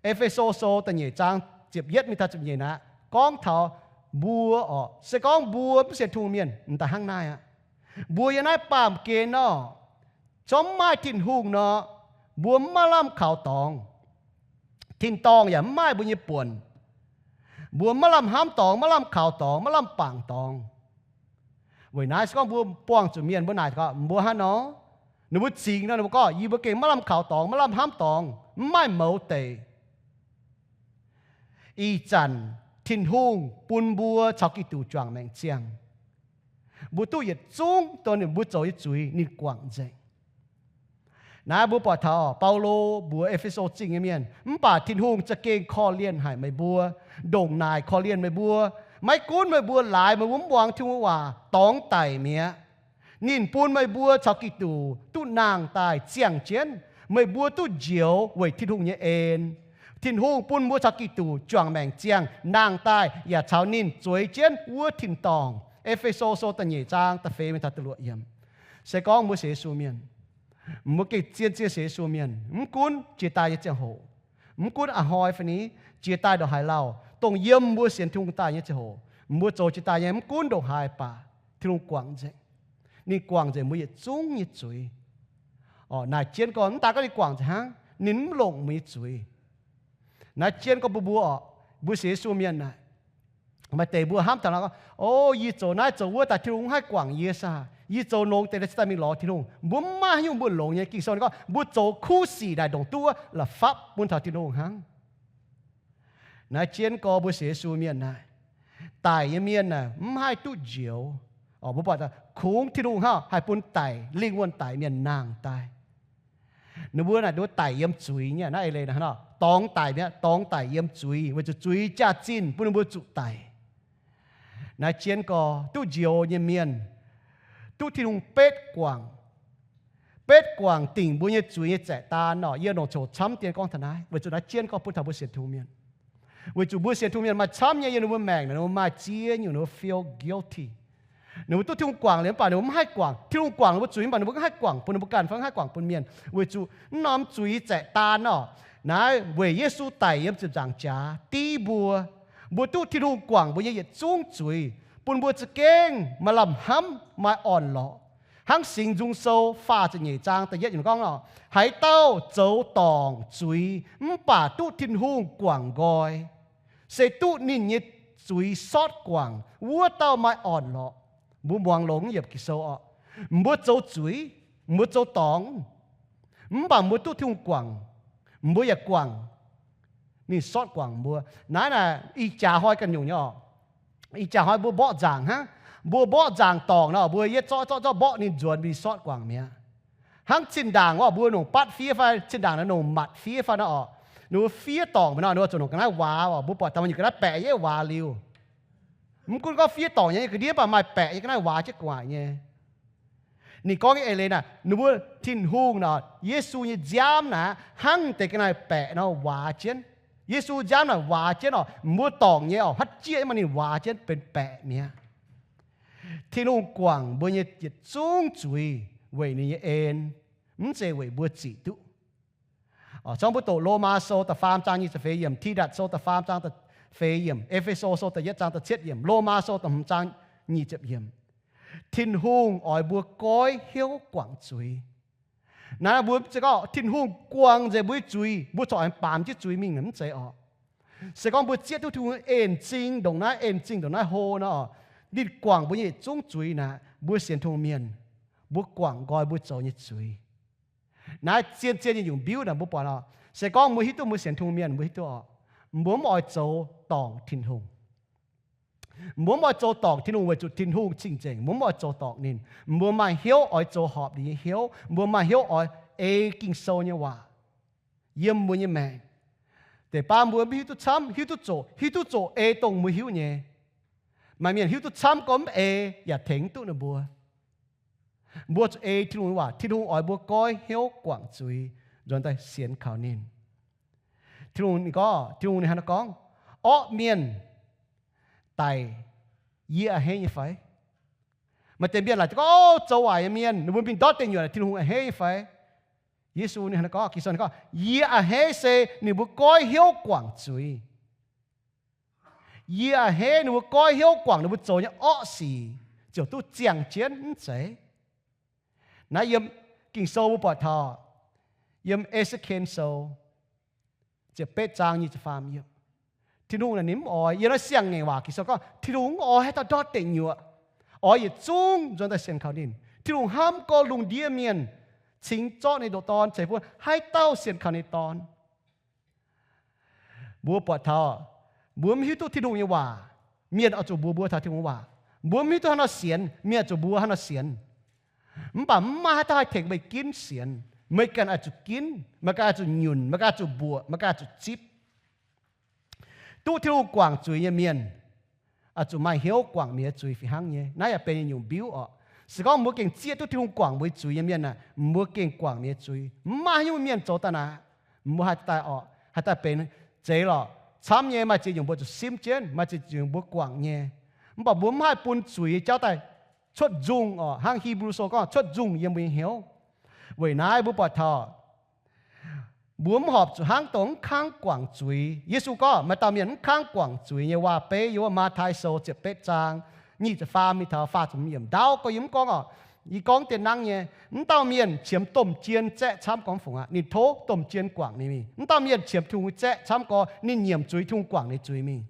E^fe^so Sou da'nyeic zaang ziepc yietv mingh taux ziepc nyeic naaic gorngv taux mbuo oc. Se gorngv mbuo mv sienx Tin-Hungh mienh, m'daaih hnangv naaiv aqv. Mbuo yiem naaiv baamh gen nor, corc mv maaih Tin-Hungh nor, mbuo mv maaih lamh kaux dorngx. Tin-dorngh yaac mv maaih mbuo nyei buonc. Mbuo maiv lamh hnamv dorngx, maiv lamh kaux dorngx, maiv lamh bangc dorngx. Weic naaiv se gorngv mbuo buangh zuqc mienh mbuo naaic gorngv mbuo hnangv nor, ninh mbuo zingx nor, ninh mbuo gorngv yie mbuo gengh maiv lamh kaux dorngx, maiv lamh hnamv dorngx, mv maaih mouz deic. Ih zanc Tin-Hungh bun mbuo caux Giduc juangc maengc ziangh. Mbuo duqv yietc zungv dongh ninh mbuo zoux nyei zuiz ninh guangc nzengc. Naaiv mbuo buatc taux Baulo mbuox E^fe^so Zingh nyei mienh, mv baac Tin-Hungh za'gengh korv-lienh haic meih mbuo, ndongc naaic korv-lienh meih mbuo. Maiv gunv meih mbuo laaix meih mbuo mv muangx Tin-Hungh waac dorngx daic mi'aqv, ninh bun meih mbuo caux Giduc duqv nangh daaih ziangh jienv. Meih mbuo duqv njoux weic Tin-Hungh nyei en. Tin-Hungh bun mbuo caux Giduc juangc maengc ziangh nangh daaih yaac caux ninh zueiz jienv wuov tin-dorngh. E^fe^so Sou da'nyeic zaang da'feix mingh taux da'luoqc yiemc. Se gorngv mbuo sienx Yesu mienh, mbuo gengh zien-zien sienx Yesu mienh, mv gunv jiex daaih nyei ziangh hoc, mv gunv a'hnoi fai ni, jiex daaih ndongc haaix lauh, dongh yiem mbuo sienx Tin-Hungh daaih nyei ziangh hoc, mbuo zoux jiex daaih nyei mv gunv ndongc haaix baac, Tin-Hungh guangc nzengc. Ninh guangc nzengc mbuo yietc zungv nyei zuiz. Orc, naaic jienv gorngv mv daaih gorngv ninh guangc nzengc hnangv, ninh mv longc mbuo nyei zuiz. Naaiv jienv gorngv mbuo mbuo orc, mbuo sienx Yesu mienh naaic, maaih deix mbuo hnamv taux gorngv, o, yie zoux naaiv zoux wuov daaih Tin-Hungh mv haih guangc yie saah? Yie zoux longx deix naaic cingx daaih mingh lorz Tin-Hungh. Mbuo mv maaih haaix nyungc mbuo longx nyei. Ging-Sou ninh gorngv mbuo zoux kuv sic naaic ndongc duqv wuov la'fapv bun taux Tin-Hungh hnangv. Naaiv jienv gorx mbuo sienx Yesu mienh naaic, daic nyei mienh naaic mv haih duqv njoux. Mbuo buatc kungx Tin-Hungh hnangv haih bun daic, lingh wuonh daic mienh nangh daaih. Ninh mbuo naaic nduov daic yiem zuiz nyei, naaiv eix leiz naaic, dorngx daic mi'aqv, dorngx daic yiem zuiz, weic zuqc zuiz jaax-zinh bun ninh mbuo zuqc daic. Naaiv jienv gorx duqv njoux nyei mienh, duqv Tin-Hungh betv guangc, betv guangc dingc mbuo nyei zuiz nyei zaeqv daan nor. Yie longc coc camv dien gorngv taux naaiv, weic zuqc naaiv jienv gorx bun taux mbuo sienx Tin-Hungh mienh. Weic zuqc mbuo sienx Tin-Hungh mienh maaih camv nyei, yiem ninh mbuo maengc naaic ninh mbuo maaih ziex nyungc, ninh mbuo feel guilty. Ninh mbuo duqv Tin-Hungh guangc liuz mv baac ninh mbuo mv haih guangc. Tin-Hungh guangc ninh mbuo zuiz mv baac ninh mbuo mv haih guangc bun ninh mbuo ganh fai mv haih guangc bun mienh, weic zuqc mv norm zuiz zaeqv daan nor. Naaiv weic Yesu daic yiem ziepc nzaangc jaax div mbuo. Mbuo duqv Tin-Hungh guangc mbuo nyei yietc zungv zuiz, bun mbuo za'gengh maaih lamh hnamv, maaih orn-lorqc. Hnangv Singx Nzung Sou faah ziepc nyeic zaang da'yietv yiemc gorngv nor, haaix dauh zoux dorngc zuiz mv baac duqv Tin-Hungh guangc nqoi, se duqv ninh nyei zuiz sortv guangc, wuov dauh maaih orn-lorqc. Mbuo muangx longx yiemc Ging-Sou orqc. Mbuo zoux zuiz, mbuo zoux dorngc, mv baac mbuo duqv Tin-Hungh guangc, mbuo yaac guangc, ninh sortv guangc mbuo. Naaiv naaic ih jaax hnoi ganh nyungc nyei orqc. Ih jaax hnoi mbuo mborqv nzaangc hnangv. Mbuo mborqv nzaangc dorngc nor, mbuo yietv zorqv zorqv zorqv mborqv ninh nzuonx, ninh sortv guangc mi'aqv. Hnangv zinh ndaangc orqc, mbuo longc batv fiev fai zinh ndaangc naaiv longc matc fiev fai nor orqc, ninh mbuo fiev dorngc mi'aqv nor, ninh mbuo zuqc longc ga'naaiv waaz orqc. Mbuo buatc taux maaih nyungc ga'naaiv baeqc yiem waaz liuz. Mv gunv gorngv fiev dorngc nyei ga'ndiev, mv baac maaih baeqc nyei ga'naaiv waaz jienv gu'nguaaic nyei. Ninh gorngv nyei eix leiz naaic, ninh mbuo Tin-Hungh nor, Yesu nyei nziaamv naaic hnangv deix ga'naaiv baeqc nor waaz jienv. Yesu nziaamv naaic waaz jienv orqc, mbuo dorngc nyei orqc, haaix jieqv maaih ninh waaz jienv benx baeqc mi'aqv. Tin-Hungh guangc mbuo nyei yietc zungv zuiz weic ninh nyei en, mv zeiz weic mbuo zic duqv. Zorngv mbuo doqc Lomaa Sou da'faam zaang nyic ziepc feix yiemc, Tidatc Sou da'faam zaang da'feix yiemc, E^fe^so Sou da'yietv zaang da'cietv yiemc, Lomaa Sou da'hmz zaang nyic ziepc yiemc. Tin-Hungh oix mbuo goiv hnyouv guangc zuiz. Naaiv mbuo mv zeiz gorngv Tin-Hungh guangc nzengc mbuo nyei zuiz, mbuo corc aengx baamz jienv zuiz mingh, mv zeiz orqc. Se gorngv mbuo zieqv duqv Tin-Hungh en-zingh ndongc naaiv, en-zingh ndongc naaiv hlo nor, ninh guangc mbuo nyei yietc zungv zuiz naaic, mbuo sienx Tin-Hungh mienh, mbuo guangc nqoi mbuo zoux nyei zuiz. Naaiv zien-zien nyei nyungc mbiuv naaic mbuo buatc orqc. Se gorngv mbuo hiuv duqv mbuo sienx Tin-Hungh mienh, mbuo hiuv duqv orqc, mbuo mv oix zoux dorngc Tin-Hungh. Mbuo mv oix zoux dorngc Tin-Hungh weic zuqc Tin-Hungh cing-nzengc. Mbuo mv oix zoux dorngc ninh. Mbuo maaih hnyouv oix zoux horpc ninh nyei hnyouv. Mbuo maaih hnyouv oix ei Ging-Sou nyei waac yiem mbuo nyei maengc. Deix baav mbuo mv hiuv duqv camv, hiuv duqv zoqc, hiuv duqv zoqc ei dongh mbuo hiuv nyei. Maaih mienh hiuv duqv camv gorngv mv ei yaac tengx mv duqv ninh mbuo. Mbuo zuqc ei Tin-Hungh nyei waac. Tin-Hungh oix mbuo goiv hnyouv guangc zuiz, nzuonx daaih sienx kaux ninh. Tin-Hungh ninh gorngv, Tin-Hungh ninh hnangv naaiv gorngv, orqv mienh daic, yie a'hneiv nyei fai? Maaih deix mienh laaic gorngv, o, zoux waaic nyei mienh, ninh mbuo mingh ndortv deic nyuoqc, Tin-Hungh a'hneiv nyei fai? Yesu ninh hnangv naaiv gorngv, Ging-Sou ninh gorngv, yie a'hneiv se ninh mbuo goiv hnyouv guangc zuiz. Yie a'hneiv ninh mbuo goiv hnyouv guangc ninh mbuo zoux nyei orqv sic, ziouc duqv ziangh jienv mv zeiz. Naaiv yiem Ging-Sou mbuo buatc taux, yiem E^se^ken Sou ziepc betv zaang nyic ziepc faam yiemc. Tin-Hungh naaic ninh mv oix, yiem naaiv siang-ngaengc waac Ging-Sou gorngv Tin-Hungh mv oix haaix dauh ndortv deic nyuoqc, oix yietc zungv nzuonx daaih sienx kaux ninh. Tin-Hungh hnamv gorx-lungh ndiev mienh, cingx zorqv ninh ndoqc Dorn ceix fun haaix dauh sienx kaux ninh Dorn. Mbuo buatc taux, mbuo mv hiuv duqv Tin-Hungh nyei waac, mienh oix zuqc mbuox mbuo taux Tin-Hungh waac. Mbuo mv hiuv duqv haaix nor sienx, mienh oix zuqc mbuox haaix nor sienx. Mv baac mv maaih haaix dauh haih tengx meih ginv sienx. Meih ganh oix zuqc ginv, meih ganh oix zuqc nyunc, meih ganh oix zuqc mbuoqc, meih ganh oix zuqc zipv. Duqv Tin-Hungh guangc zuiz nyei mienh oix zuqc maaih hnyouv guangc mienh nyei zuiz fih hnangv nyei. Naaiv yaac benx nyungc mbiuv orqc. Se gorngv mbuo gengh zieqv duqv Tin-Hungh guangc mbuo nyei zuiz nyei mienh aeqv, mbuo gengh guangc mienh nyei zuiz. Mv maaih haaix nyungc mienh zoux daaih naaic, mbuo haih daaih orqc, haih daaih benx zeiz lorqc. Camv nyei, maaih ziex nyungc mbuo zuqc simv jienv, maaih ziex nyungc mbuo guangc nyei. Mv baac mbuo mv haih bun zuiz nyei jauv daaih cuotv nzungh orqc. Hnangv Hipv^lu Sou gorngv cuotv nzungh yiem mbuo nyei hnyouv. Weic naaiv mbuo buatc taux mbuo mv horpc zuqc hnangv dongh mv kangv guangc zuiz. Yesu gorngv maaih dauh mienh mv kangv guangc zuiz nyei waac-beiv yiem wuov Matv^tai Sou ziepc betv zaang nyic ziepc faam mingh taux faah ziepc hmz yiemc. Ndaauv gorx yie mv gorngv orqc, yie gorngv dienh nangv nyei. Mv dauh mienh qiemx domh jien zaeqv camv gorx mv fungc aqv. Ninh tov domh jien guangc ninh mingh. Mv dauh mienh qiemx Tin-Hungh zaeqv camv gorx, ninh nyiemc zuiz, Tin-Hungh guangc ninh zuiz mingh.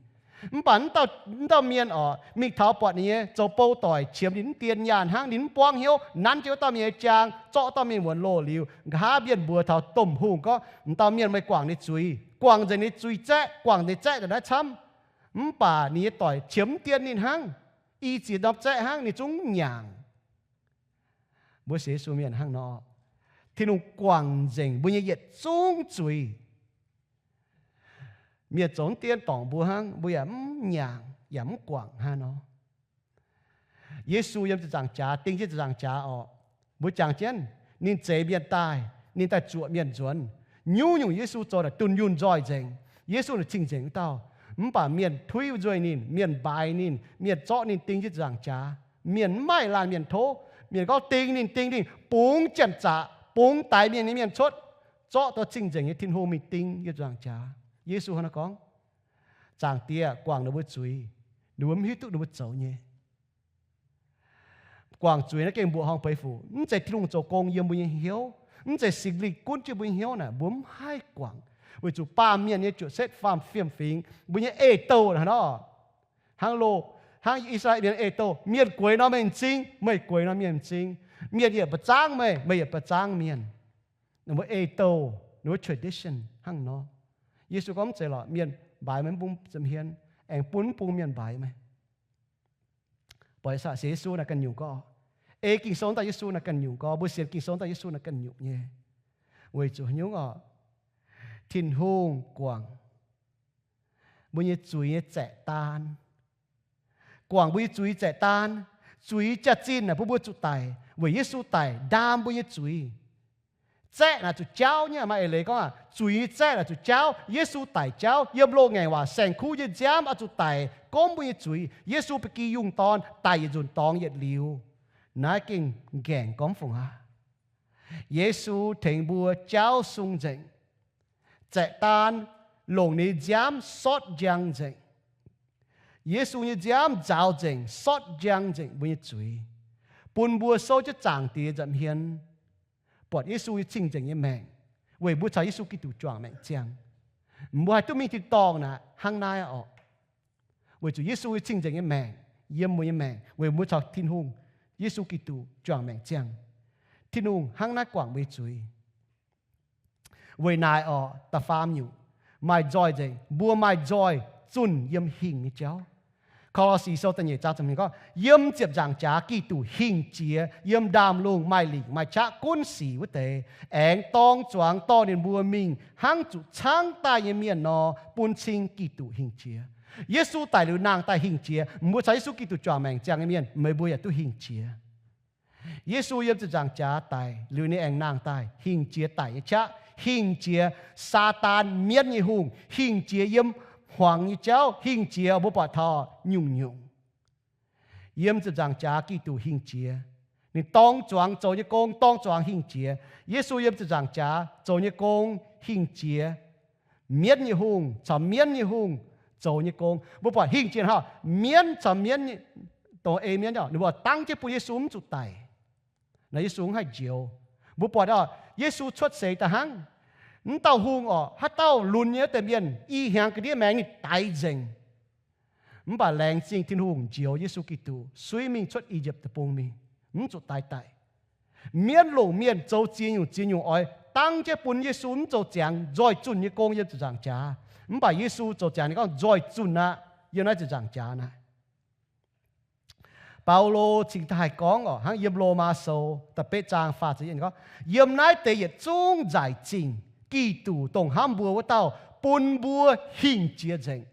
Mv baac mv dauh mienh orqc, mingh taux buatc ninh nyei zoux bou doic qiemx ninh mv dien nyaanh hnangv, ninh mv buangv hnyouv, nanv jienv wuov dauh mienh nyei jaang, zorqv wuov dauh mienh wuonx loh liuz, nqa'haav mienh mbuox taux domh hungh gorngv, m'dauh mienh meih guangc ninh zuiz. guangc nzengc ninh zuiz zaeqv, guangc ninh zaeqv daaih naaiv camv. Mv baac ninh nyei doic qiemx dien ninh hnangv, i ziex norm zaeqv hnangv, ninh zungv mv nyaangc. Mbuo sienx Yesu mienh hnangv nor, Tin-Hungh guangc nzengc mbuo nyei yietc zungv zuiz. Mienh zoux mv dien dorngc mbuo hnangv, mbuo yaac mv nyaangc yaac mv guangc hnangv nor. Yesu yiem ziepc nzaangc jaax, ding jienv ziepc nzaangc jaax orqc, mbuo jangx jienv ninh zeix mienh daaih, ninh daaih zuoqc mienh nzuonx. Nyungc-nyungc Yesu zoux naaic dunh yunh nzoih nzengc. Yesu naaic cing-nzengc wuov dauh. Mv baac mienh tuiv nzuih ninh, mienh mbaaix ninh, mienh zorqv ninh ding jienv ziepc nzaangc jaax. Mienh mv maaih laanh mienh tov. Mienh gorngv, Ding ninh, ding ninh, bungx janx-zaqc, bungx daix mienh nyei mienh cuotv. Zorqv dongh cing-nzengc nyei Tin-Hungh mingh ding yiem ziepc nzaangc jaax. Yesu hnangv naaiv gorngv, Zaangc Diex, guangc ninh mbuo zuiz. Ninh mbuo mv hiuv duqv ninh mbuo zoux nyei. Guangc zuiz naaiv gengh mbuoqc horngh peix fuc. Mv zeiz Tin-Hungh zoux gong yiem mbuo nyei hnyouv. Mv zeiz Singx Lingh gunv jienv mbuo nyei hnyouv naaic, mbuo mv haih guangc. Weic zuqc baamh mienh nyei juoqc setv faam fiem-fingx, mbuo nyei ei-douh naaic nor, hnangv loz, hnangv I^saa^laa^en mienh ei-douh, mienh gueix nor meih m'zing, meih gueix nor mienh m'zing. Mienh yietc mba'zangv meih, meih yietc mba'zangv mienh. Ninh mbuo ei-douh, ninh mbuo tradition hnangv nor. Yesu gorngv, Mv zeiz lorqc, mienh mbaaix meih mv bun ziepc hmien, aengx bun mv bun mienh mbaaix meih. Buatc sienx Yesu naaic ganh nyungc gorx. Ei Ging-Sou daaih Yesu naaic ganh nyungc gorx. Mbuo sienx Ging-Sou daaih Yesu naaic ganh nyungc nyei. Weic zuqc haaix nyungc orqc? Tin-Hungh guangc mbuo nyei zuiz nyei zaeqv daan. Guangc mbuo nyei zuiz zaeqv daan. Zuiz jaax-zinh naaic bun mbuo zuqc daic, weic Yesu daic ndaam mbuo nyei zuiz. Zaeqv naaic zuqc jaauv nyei. Maaih eix leiz gorngv, zuiz nyei zaeqv naaic zuqc jaauv. Yesu daic jaauv, yiem loz-ngaengc waac saeng-kuv nyei nziaamv oix zuqc daic gomv mbuo nyei zuiz. Yesu ba'gi yungh dorn daic yietc nzunc dorngx yietc liuz. Naaiv gengh nqaengc gormx fungc aqv. Yesu tengx mbuo jaauv sung nzengc, zaeqv daan, longc ninh nziaamv sortv njang nzengc. Yesu nyei nziaamv nzaaux nzengc, sortv njang nzengc mbuo nyei zuiz, bun mbuo souv jienv Zaangc Diex nza'hmien hienx, buatc Yesu nyei cing-nzengc nyei maengc, weic mbuo caux Yesu Giduc juangc maengc ziangh. Mbuo haih duqv mingh tin-dorngh naaic hnangv naaiv orqc. Weic zuqc Yesu nyei cing-nzengc nyei maengc yiem mbuo nyei maengc, weic mbuo caux Tin-Hungh, Yesu Giduc juangc maengc ziangh. Tin-Hungh hnangv naaiv guangc mbuo nyei zuiz. Weic naaic orqc, da'faam nyungc, maaih nzoih nzengc. Mbuo maaih nzoih zunh yiem hingh nyei jauv. Ko^lo^si Sou da'nyeic zaang ziepc hmz gorngv, Yiem ziepc nzaangc jaax Giduc hingh jiex yiem ndaamv-lungh maaih lingc maaih qaqv gunv sic wuov deix, aengx dorng zuangx dorh ninh mbuo mingh hnangv zuqc caangv daaih nyei mienh nor, bun cing Giduc hingh jiex. Yesu daic liuz nangh daaih hingh jiex, mbuo caux Yesu Giduc juangc maengc ziangh nyei mienh, meih mbuo yaac duqv hingh jiex. Yesu yiem ziepc nzaangc jaax daic liuz, ninh aengx nangh daaih hingh jiex daic nyei qaqv, hingh jiex Saadaan mienv nyei hungh, hingh jiex yiem hmuangx nyei jauv, hingh jiex mbuo buatc taux nyungc-nyungc. Yiem ziepc nzaangc jaax Giduc hingh jiex, ninh dorng zuangx zoux nyei gong, dorng zuangx hingh jiex. Yesu yiem ziepc nzaangc jaax zoux nyei gong hingh jiex mienv nyei hungh caux mienv nyei hungh zoux nyei gong. Mbuo buatc hingh jiex hnangv mienv caux mienv, dongh ei mienv, ninh mbuo dangv jienv bun Yesu mv zuqc daic. Naaiv Yesu mv haih njoux. Mbuo buatc orqc, Yesu cuotv seix daaih hnangv, mv dauh hungh orqc, haaix dauh lunx nyei wuov deix mienh i hnyangx ga'ndiev maengx ninh daix nzengc. Mv baac laengz zingh Tin-Hungh njoux Yesu Giduc suiv mingh cuotv I^yipv Deic-Bung mingh, mv zuqc daix daic. Mienv longc mienh zoux ziex nyungc ziex nyungc oix dangv jienv bun Yesu mv zoux ziangx nzoih zunh nyei gong yiem ziepc nzaangc jaax. Mv baac Yesu zoux ziangx ninh gorngv, Nzoih zunh aqv. Yiem naaiv ziepc nzaangc jaax naaiv, Baulo cingx daaih haih gorngv orqc, hnangv yiem Lomaa Sou da'betv zaang faah ziepc yietv gorngv, Yiem naaiv deix yietc zungv nzaic zingh Giduc, dongh hnamv mbuo wuov dauh, bun mbuo hingh jiex nzengc.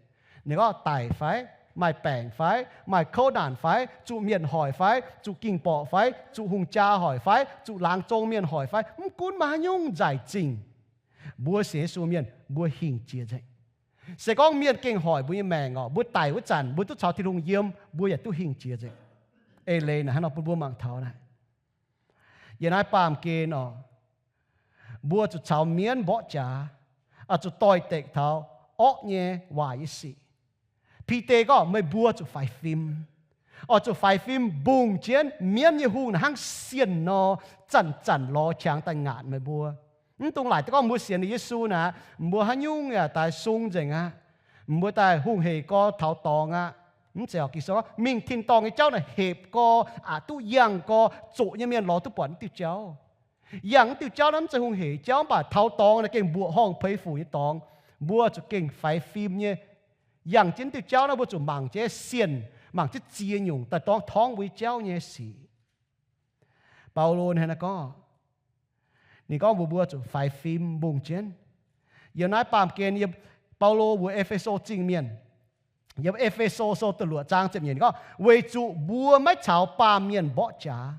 Ninh gorngv daic fai, maaih baengc fai, maaih kouv naanc fai, zuqc mienh hoic fai, zuqc ging-borqc fai, zuqc hungh jaa hoic fai, zuqc laangz zong mienh hoic fai, mv gunv maaih haaix nyungc nzaic zingh, mbuo sienx Yesu mienh mbuo hingh jiex nzengc. Se gorngv mienh gengh hoic mbuo nyei maengc orqc, mbuo daic wuov zanc mbuo duqv caux Tin-Hungh yiem, mbuo yaac duqv hingh jiex nzengc. Eix leiz naaic hnangv nor bun mbuo mangc taux naaic. Yiem naaiv baamh gen orqc, mbuo zuqc caux mienv mborqv jaax, oix zuqc doix-dekc taux orqv nyei waaic nyei sic. Bide gorngv meih mbuo zuqc faix fim. Oix zuqc faix fim mbungh jienv mienv nyei hungh naaic hnangv sienh nor, zanc-zanc lorz qangx daaih ngaatc meih mbuo. Mv dungx laaic duqv gorngv mbuo sienx liuz Yesu naaic, mbuo haaix nyungc yaac daaih sung nzengc aqv. Mbuo daaih hungh hec gorx taux dorngx aqv. Mv zeiz orqc. Ging-Sou gorngv mingh tin-dorngh nyei jauv naaic hepc gorx, aqc duqv yangh gorx, zoqc nyei mienh lorz duqv buatc mv diuh jauv. Yangh mv diuh jauv naaiv mv zeiz hungh hec jauv, mv baac taux dorngx naaic gengh mbuoqc horngh peix fuc nyei dorngx. Mbuo zuqc gengh faix fim nyei. Yangh jienv diuh jauv naaiv mbuo zuqc mangc jienv sienh, mangc jienv ziex nyungc daaih dorngv torngv mbuo nyei jauv nyei sic. Baulo ninh hnangv naaiv gorngv, ninh gorngv mbuox mbuo zuqc faix fim mbungh jienv. Yiem naaiv baamh gen, yiem Baulo mbuox E^fe^so Zingh mienh, yiem E^fe^so Sou da'luoqc zaang ziepc nyeic gorngv, weic zuqc mbuo maiv caux baamh mienh mborqv jaax,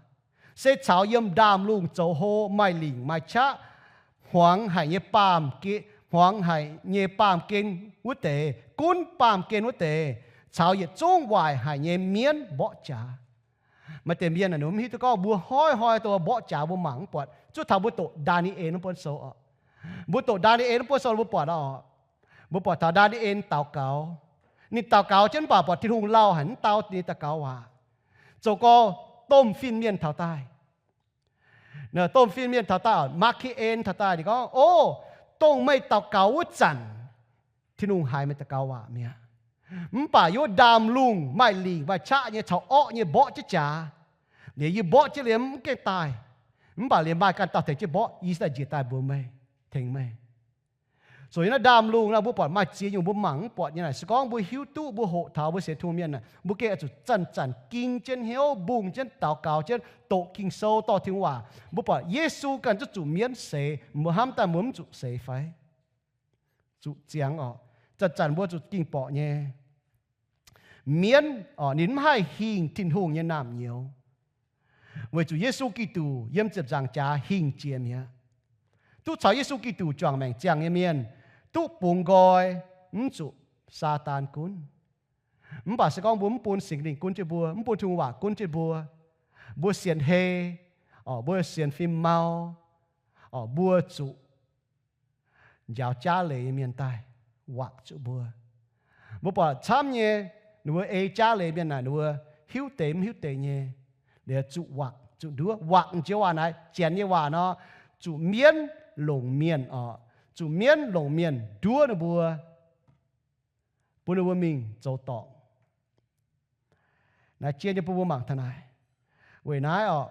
se caux yiem ndaamv-lungh zoux hlo, maaih lingc maaih qaqv, hmuangx haic nyei baamh, hmuangx haic nyei baamh gen wuov deix, gunv baamh gen wuov deix, caux yietc zungv waaic haic nyei mienv mborqv jaax. Maaih deix mienh ninh mv hiuv duqv gorngv mbuo hnoi-hnoi dongh mborqv jaax mbuo mangc mv buatc. Zuov taux mbuo doqc Ndaa^ni^en wuov buonv sou oc. Mbuo doqc Ndaa^ni^en wuov buonv sou mbuo buatc oc. Mbuo buatc taux Ndaa^ni^en daux gaux. Ninh daux gaux jienv mv baac buatc Tin-Hungh lauh haic, mv dau ninh daux gaux waac. Zoux gau, domh fin-mienh taux daaih, domh fin-mienh taux daaih, Maa^ki^en taux daaih, ninh gorngv, O, dongh meih daux gaux wuov zanc, Tin-Hungh haiz meih daux gaux waac mi'aqv. Mv baac yiem ndaamv-lungh maaih lingc maaih qaqv nyei caux orqv nyei mborqv jienv jaax. Liuz yie mborqv jienv liuz mv gaengh daaih. Mv baac liuz maaih ganh dauh tengx jienv mborqv, yie daaih njiec daaih mbuox meih, tengx meih. So yiem naaiv ndaamv-lungh naaiv mbuo buatc maaih ziex nyungc mbuo mangc mv buatc nyei naaic. Se gorngv mbuo hiuv duqv, mbuo hoqc taux, mbuo sienx Tin-Hungh mienh naaic, mbuo gengh oix zuqc zanc-zanc ging jienv hnyouv, mbungh jienv, daux gaux jienv, doqc Ging-Sou, dorh Tin-Hungh waac. Mbuo buatc Yesu ganh zuqc zuqc mienv seix, mbuo hnamv daaih mbuo mv zuqc seix fai? Zuqc ziangx oc. Zanc-zanc mbuo zuqc ging borqc nyei. Mienv oc, ninh mv haih hingh Tin-Hungh nyei naamh nyouz, weic zuqc Yesu Giduc yiem ziepc nzaangc jaax hingh jiex mi'aqv. Duqv caux Yesu Giduc juangc maengc ziangh nyei mienh duqv bungx nqoi, mv zuqc Saadaan gunv. Mv baac se gorngv mbuo mv bun Singx Lingh gunv jienv mbuo, mv bun Tin-Hungh waac gunv jienv mbuo, mbuo sienx hei, oc, mbuo sienx fim mau, oc, mbuo zuqc njaaux jaav leiz nyei mienh daaih wakc zuqc mbuo. Mbuo buatc camv nyei, ninh mbuo ei jaav leiz mienh naaic, ninh mbuo hiuv deix mv hiuv deix nyei, liuz zuqc wakc zuqc nduov. Wakc jiex waac naaic, Janx nyei waac nor, zuqc mienv longc mienh oc, zuqc mienv longc mienh nduov ninh mbuo, bun ninh mbuo mingh zoux dorngc. Naaiv jien nyei bun mbuo mangc taux naaic. Weic naaiv oc,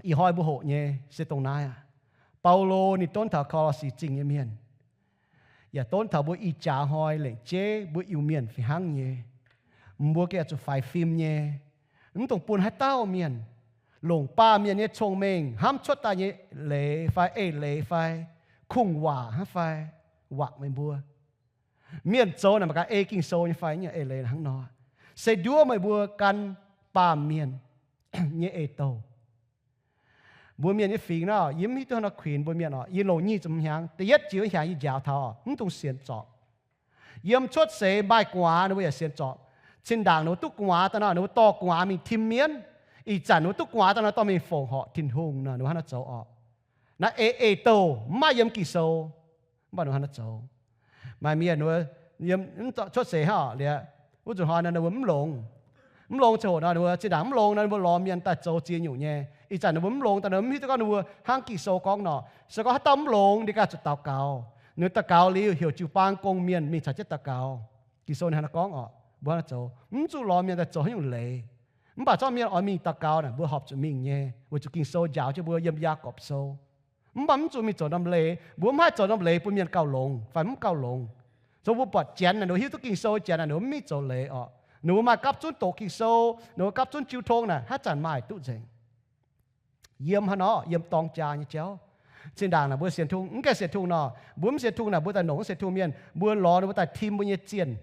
ih hnoi mbuo hoqc nyei se dongh naaiv aqv. Baulo ninh donv taux Ko^lo^si Zingh nyei mienh, yaac donv taux mbuo ih jaax hnoi lengc jeiv mbuo Iu-Mienh fih hnangv nyei. Mbuo gengh zuqc faix fim nyei. Mv dungx bun haaix dauh mienh longc baamh mienh nyei cong-mengh hnamv cuotv daaih nyei leiz fai eix leiz fai kungx-waac hnangv fai wakc meih mbuo. Mienh zoux naaic mangc gaax ei Ging-Sou nyei fai, nyei eix leiz hnangv nor. Se nduov meih mbuo gan baamh mienh nyei eix douh. Mbuo mienh nyei fingx nor, yie mv hiuv duqv hnangv nor kuinx mbuo mienh oc. Yie longc nyic ziepc hnyangx, da'yietv ziepc hnyangx yie njaaux taux oc, mv dungx sienx zorpc. Yiem cuotv seix maaih gu'nguaaz ninh mbuo yaac sienx zorpc. Zinh ndaangc ninh mbuo duqv gu'nguaaz daaih nor, ninh mbuo dorh gu'nguaaz mingh tim mienv. Ih zanc ninh mbuo duqv gu'nguaaz daaih nor, dorh mingh fongc horc Tin-Hungh nor, ninh mbuo hnangv nor zoux oc. Naaiv eix, eix douh mv maaih yiem Ging-Sou, mv baac ninh mbuo hnangv nor zoux. Maaih mienh ninh mbuo yiem cuotv seix hnangv oc, liuz wuov nzunc hnoi nor ninh mbuo mv longx. Mv longx ziangh hoc nor ninh mbuo zinh ndaangc mv longx nor ninh mbuo lorz mienh daaih zoux ziex nyungc nyei. Ih zanc ninh mbuo mv longx daaih ninh mbuo mv hiuv duqv gorngv ninh mbuo hnangv Ging-Sou gorngv nor. Se gorngv haaix dauh mv longx, ninh ganh zuqc daux gaux. Ninh daux gaux liuz heuc jiu-baang gong-mienh mingh caux jienv daux gaux. Ging-Sou ninh hnangv nor gorngv oc, mbuo hnangv nor zoux, mv zuqc lorz mienh daaih zoux haaix nyungc leiz. Mv baac zorqv mienh oix mingh daux gaux naaic, mbuo horpc zuqc mingh nyei, weic zuqc Ging-Sou njaaux jienv mbuo yiem Yaagorpc Sou. Mv baac mv zuqc mingh zoux norm leiz, mbuo mv haih zoux norm leiz bun mienh gauh longx fai mv gauh longx. Zoux mbuo buatc Janx naaic, ninh mbuo hiuv duqv Ging-Sou, Janx naaic ninh mbuo mv mingh zoux leiz oc. Ninh mbuo maaih gapv zunv doqc Ging-Sou, ninh mbuo gapv zunv jiu tong naaic, haaix zanc maaih duqv nzengc. Yiem haaix nor? Yiem dorng jaa nyei jauv. Zinh ndaangc naaic mbuo sienx Tin-Hungh, mv gaengh sienx Tin-Hungh nor, mbuo mv sienx Tin-Hungh naaic, mbuo daaih longc mv sienx Tin-Hungh mienh, mbuo lorz ninh mbuo daaih tim mbuo nyei zienh.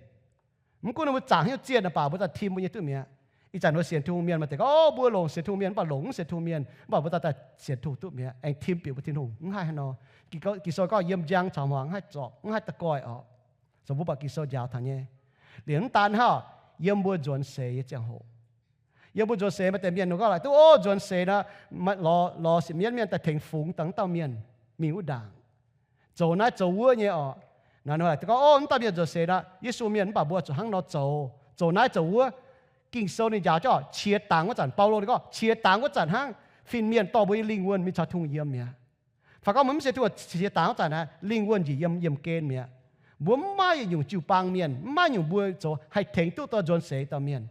Mv gunv ninh mbuo zaangc haaix nyungc zienh baac mbuo daaih tim mbuo nyei duqv mi'aqv. Ih zanc mbuo sienx Tin-Hungh mienh maaih deix gorngv, O, mbuo longc sienx Tin-Hungh mienh, mv baac longc mv sienx Tin-Hungh mienh, mv baac mbuo daaih daaih sienx Tin-Hungh duqv mi'aqv, aengx tim bieqc mbuo Tin-Hungh. Mv haih haaix nor. Ging-Sou gorngv yiem njang caux hmuangx mv haih zorpc, mv haih da'goih oc. Zoux mbuo buatc Ging-Sou njaaux taux nyei. Liuz mv daan hnangv, yiem mbuo nzuonx seix nyei ziangh hoc, yiem mbuo nzuonx seix maaih deix mienh ninh gorngv laaic duqv, O, nzuonx seix nor, lorz, lorz sipv mienv mienh daaih tengx fungx dangh dauh mienh mingh wuov ndaangc, zoux naaiv zoux wuov nyei oc. Naaiv ninh gorngv, O, mv dauh mienh nzuonx seix nor, Yesu mienh, mv baac mbuo zuqc hnangv nor zoux, zoux naaiv zoux wuov. Ging-Sou ninh njaaux jienv oc, qiex dangx wuov zanc, Baulo ninh gorngv qiex dangx wuov zanc hnangv, fin-mienh dorh mbuo nyei lingh wuonh mingh caux Tin-Hungh yiem mi'aqv. Fai gorngv mbuo mv sienx Tin-Hungh, qiex dangx wuov zanc naaic lingh wuonh njiec yiem, yiem gen mi'aqv. Mbuo mv maaih nyungc jiu-baang mienh, mv maaih nyungc mbuo zoux haih tengx duqv dorh nzuonx seix dauh mienh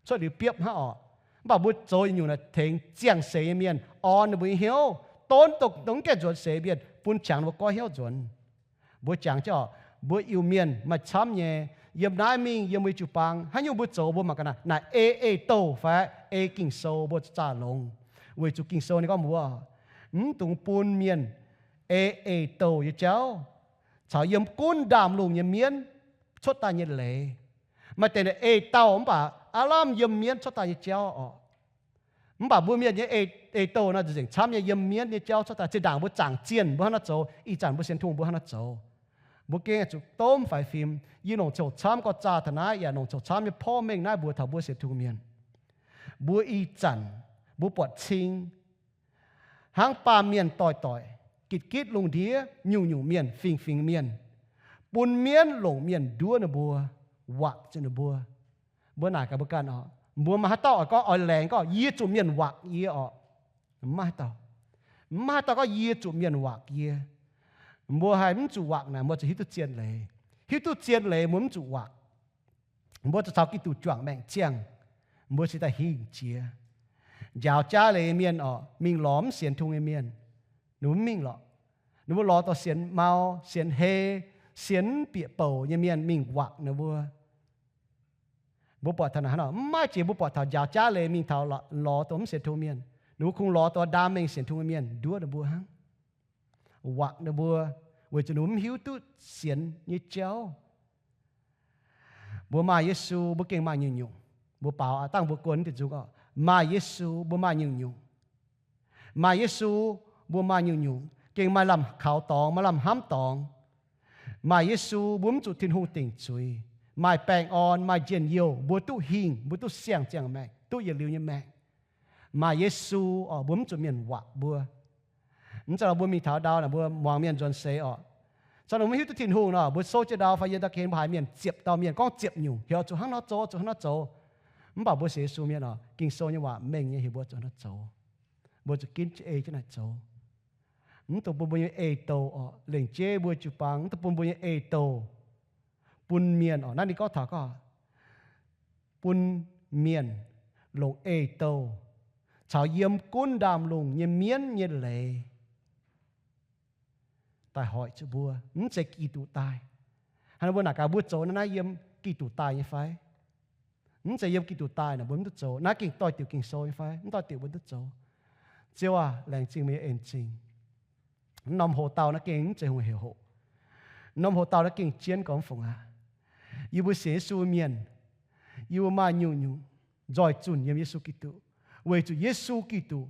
cuotv liuz biopv hnangv oc. Mv baac mbuo zoux nyungc naaic tengx ziangh seix nyei mienh, orn ninh mbuo nyei hnyouv, donv dongh mv gaengh nzuonx seix mienh, bun qangx ninh mbuo goiv hnyouv nzuonx. Mbuo jangx jienv oc, Mbuo Iu-Mienh maaih camv nyei, yiem naaiv mingh yiem wuov jiu-baang, haaix nyungc mbuo zoux mbuo mangc gaax naaic, naaic ei ei-douh fai ei Ging-Sou mbuo zaah longx. Weic zuqc Ging-Sou ninh gorngv mbuo, mv dungx bun mienh ei ei-douh nyei jauv, caux yiem gunv ndaamv-lungh nyei mienv cuotv daaih nyei leiz. Maaih deix naaic ei-douh mv baac aav lamh yiem mienv cuotv daaih nyei jauv orqc. Mv baac mbuo mienh nyei ei, ei-douh naaic nzengc camv nyei yiem mienv nyei jauv cuotv daaih. Zinh ndaangc mbuo zaangc zienh mbuo hnangv naaiv zoux, ih zanc mbuo sienx Tin-Hungh mbuo hnangv naaiv zoux. Mbuo gengh zuqc domv faix fim. Yie longc coc camv gorx zaah taux naaiv yaac longc coc camv nyei porv mengh naaiv mbuox taux mbuo sienx Tin-Hungh mienh. Mbuo ih zanc mbuo buatc cing hnangv baamh mienh doic-doic, gitv-gitv lungh ndiev, nyungc-nyungc mienh, fingx-fingx mienh, bun mienv longc mienh nduov ninh mbuo, wakc zuqc ninh mbuo. Mbuo naaic gaax mbuo ganh orqc, mbuo maaih haaix dauh oix gorngv oix laengz gorngv yie zuqc mienh wakc yie orqc? Mv maaih haaix dauh. Mv maaih haaix dauh gorngv yie zuqc mienh wakc yie. Mbuo haih mv zuqc wakc naaic, mbuo zuqc hiuv duqv zien leiz. Hiuv duqv zien leiz mbuo mv zuqc wakc. Mbuo zuqc caux Giduc juangc maengc ziangh, mbuo cingx daaih hingh jiex. Njaaux jaav leiz nyei mienh orqc, mingh lorz mv sienx Tin-Hungh nyei mienh, ninh mbuo mv mingh lorqc. Ninh mbuo lorz dorh sienx mau, sienx hei, sienx mv bieqc bouc nyei mienh mingh wakc ninh mbuo. Mbuo buatc taux naaic hnangv nor, mv maaih jiex mbuo buatc taux njaaux jaav leiz mingh taux lorz dorh mv sienx Tin-Hungh mienh, ninh mbuo kungx lorz dorh ndaam mengh sienx Tin-Hungh mienh nduov ninh mbuo hnangv, wakc ninh mbuo, weic zuqc ninh mbuo mv hiuv duqv sienx nyei jauv. Mbuo maaih Yesu, mbuo gengh maaih nyungc-nyungc. Mbuo baaux aqv, dangh mbuo guon diex nzung orqc, maaih Yesu mbuo maaih nyungc-nyungc. Maaih Yesu mbuo maaih nyungc-nyungc, gengh maaih lamh kaux dorngx, maaih lamh hnamv dorngx. Maaih Yesu mbuo mv zuqc Tin-Hungh dingc zuiz. Maaih baengh orn, maaih njien-youh, mbuo duqv hingh, mbuo duqv siang-ziangh maengc, duqv yietc liuz nyei maengc. Maaih Yesu orqc, mbuo mv zuqc mienh wakc mbuo. Mv zeiz nor mbuo mingh taux ndau naaic mbuo muangx mienh nzuonx seix orqc, caux ninh mbuo mv hiuv duqv Tin-Hungh nor, mbuo souv jienv ndau fai yiem ndau gengh mbuo haiz mienh ziepc dauh mienh gorngv ziepc nyungc, heuc zuqc hnangv nor zoux, zuqc hnangv nor zoux. Mv baac mbuo sienx Yesu mienh orqc, Ging-Sou nyei waac mengh nyei heuc mbuo zuqc hnangv nor zoux. Mbuo zuqc ginv ei jienv naaic zoux. Mv dungx bun mbuo nyei ei-douh orqc, lengc jeiv mbuo jiu-baang, mv dungx bun mbuo nyei ei-douh bun mienh orqc. Naaiv ninh gorngv taux gorngv bun mienh longc ei-douh caux yiem gunv ndaamv-lungh nyei mienv nyei leiz daaih hoic zuqc mbuo, mv zeiz Giduc daaih. Hnangv naaiv mbuo naaic gaax, mbuo zoux naaiv naaiv yiem Giduc daaih nyei fai? Mv zeiz yiem Giduc daaih naaic mbuo mv duqv zoux. Naaiv gengh doix-diuc Ging-Sou nyei fai? Mv doix-diuc mbuo mv duqv zoux. Ziouv aac, laengz zingh meih nyei en zingh. Norm hoc-dauh naaiv gengh mv zeiz hungh heuc hoc. Norm hoc-dauh naaiv gengh jienv gorngv fungc aqv. Yie mbuo sienx Yesu mienh, yie mbuo maaih nyungc-nyungc nzoih zunh yiem Yesu Giduc, weic zuqc Yesu Giduc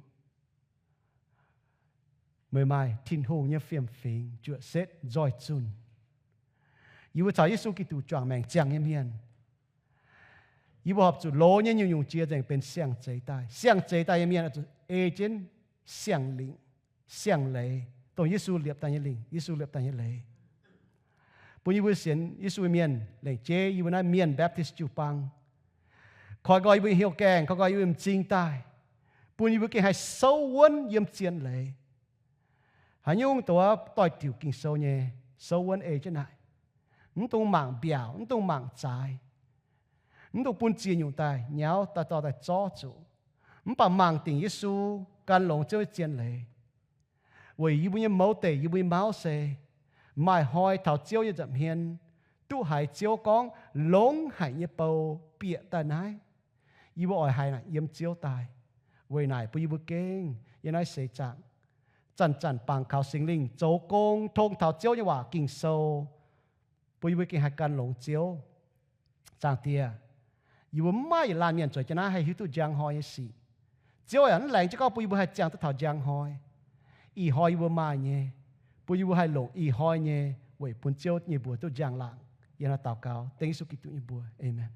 meih maaih Tin-Hungh nyei fiem-fingx juoqc setv nzoih zunh. Yie mbuo caux Yesu Giduc juangc maengc ziangh nyei mienh, yie mbuo horpc zuqc loz nyei nyungc-nyungc jiex nzengc benx siang-zeix daaih. Siang-zeix daaih nyei mienh oix zuqc ei jienv siang-lingc, siang-leiz, dongh Yesu liepc daaih nyei lingc, Yesu liepc daaih nyei leiz. Bun yie mbuo sienx Yesu mienh lengc jeiv yie mbuo naaiv Mienh Baptist jiu-baang, koi nqoi yie mbuo nyei hnyouv gaengh, koi nqoi yie mbuo m'zing daaih, bun yie mbuo gengh haih souv wuonv yiem zien leiz. Haaix nyungc doix doix-diuc Ging-Sou nyei, souv wuonv ei jienv naaic. Mv dungx mangc mbiaauc, mv dungx mangc zaaix, mv dungx bun ziex nyungc daaih nyauv daaih dorh daaih zorv zuqc. Mv baac mangc dingc Yesu, gan longx Ziouv nyei zien leiz. Weic yie mbuo nyei mouz deic, yie mbuo nyei mauv se maaih hnoi taux Ziouv nyei nza'hmien, duqv haiz Ziouv gorngv, longx haic nyei bou bieqc daaih naaiv. Yie mbuo oix haiz naaic yiem Ziouv daaih. Weic naaic bun yie mbuo gengh yiem naaiv seix zaangc zanc-zanc bangc kaux Singx Lingh zoux gong, tong taux Ziouv nyei waac Ging-Sou, bun yie mbuo gengh haih gan longx Ziouv. Zaangc Diex, yie mbuo mv maaih yietc laanh mienh zueiz jienv naaiv haih hiuv duqv njang hnoi nyei sic. Ziouv yaac mv laengz jienv gorngv bun yie mbuo haih ziangh duqv taux njang hnoi. Ih hnoi yie mbuo maaih nyei, bun yie mbuo haih longc ih hnoi nyei weic bun Ziouv nyei mbuox duqv njang-laangc. Yie hnangv naaiv daux gaux dengv Yesu Giduc nyei mbuox. Aamen.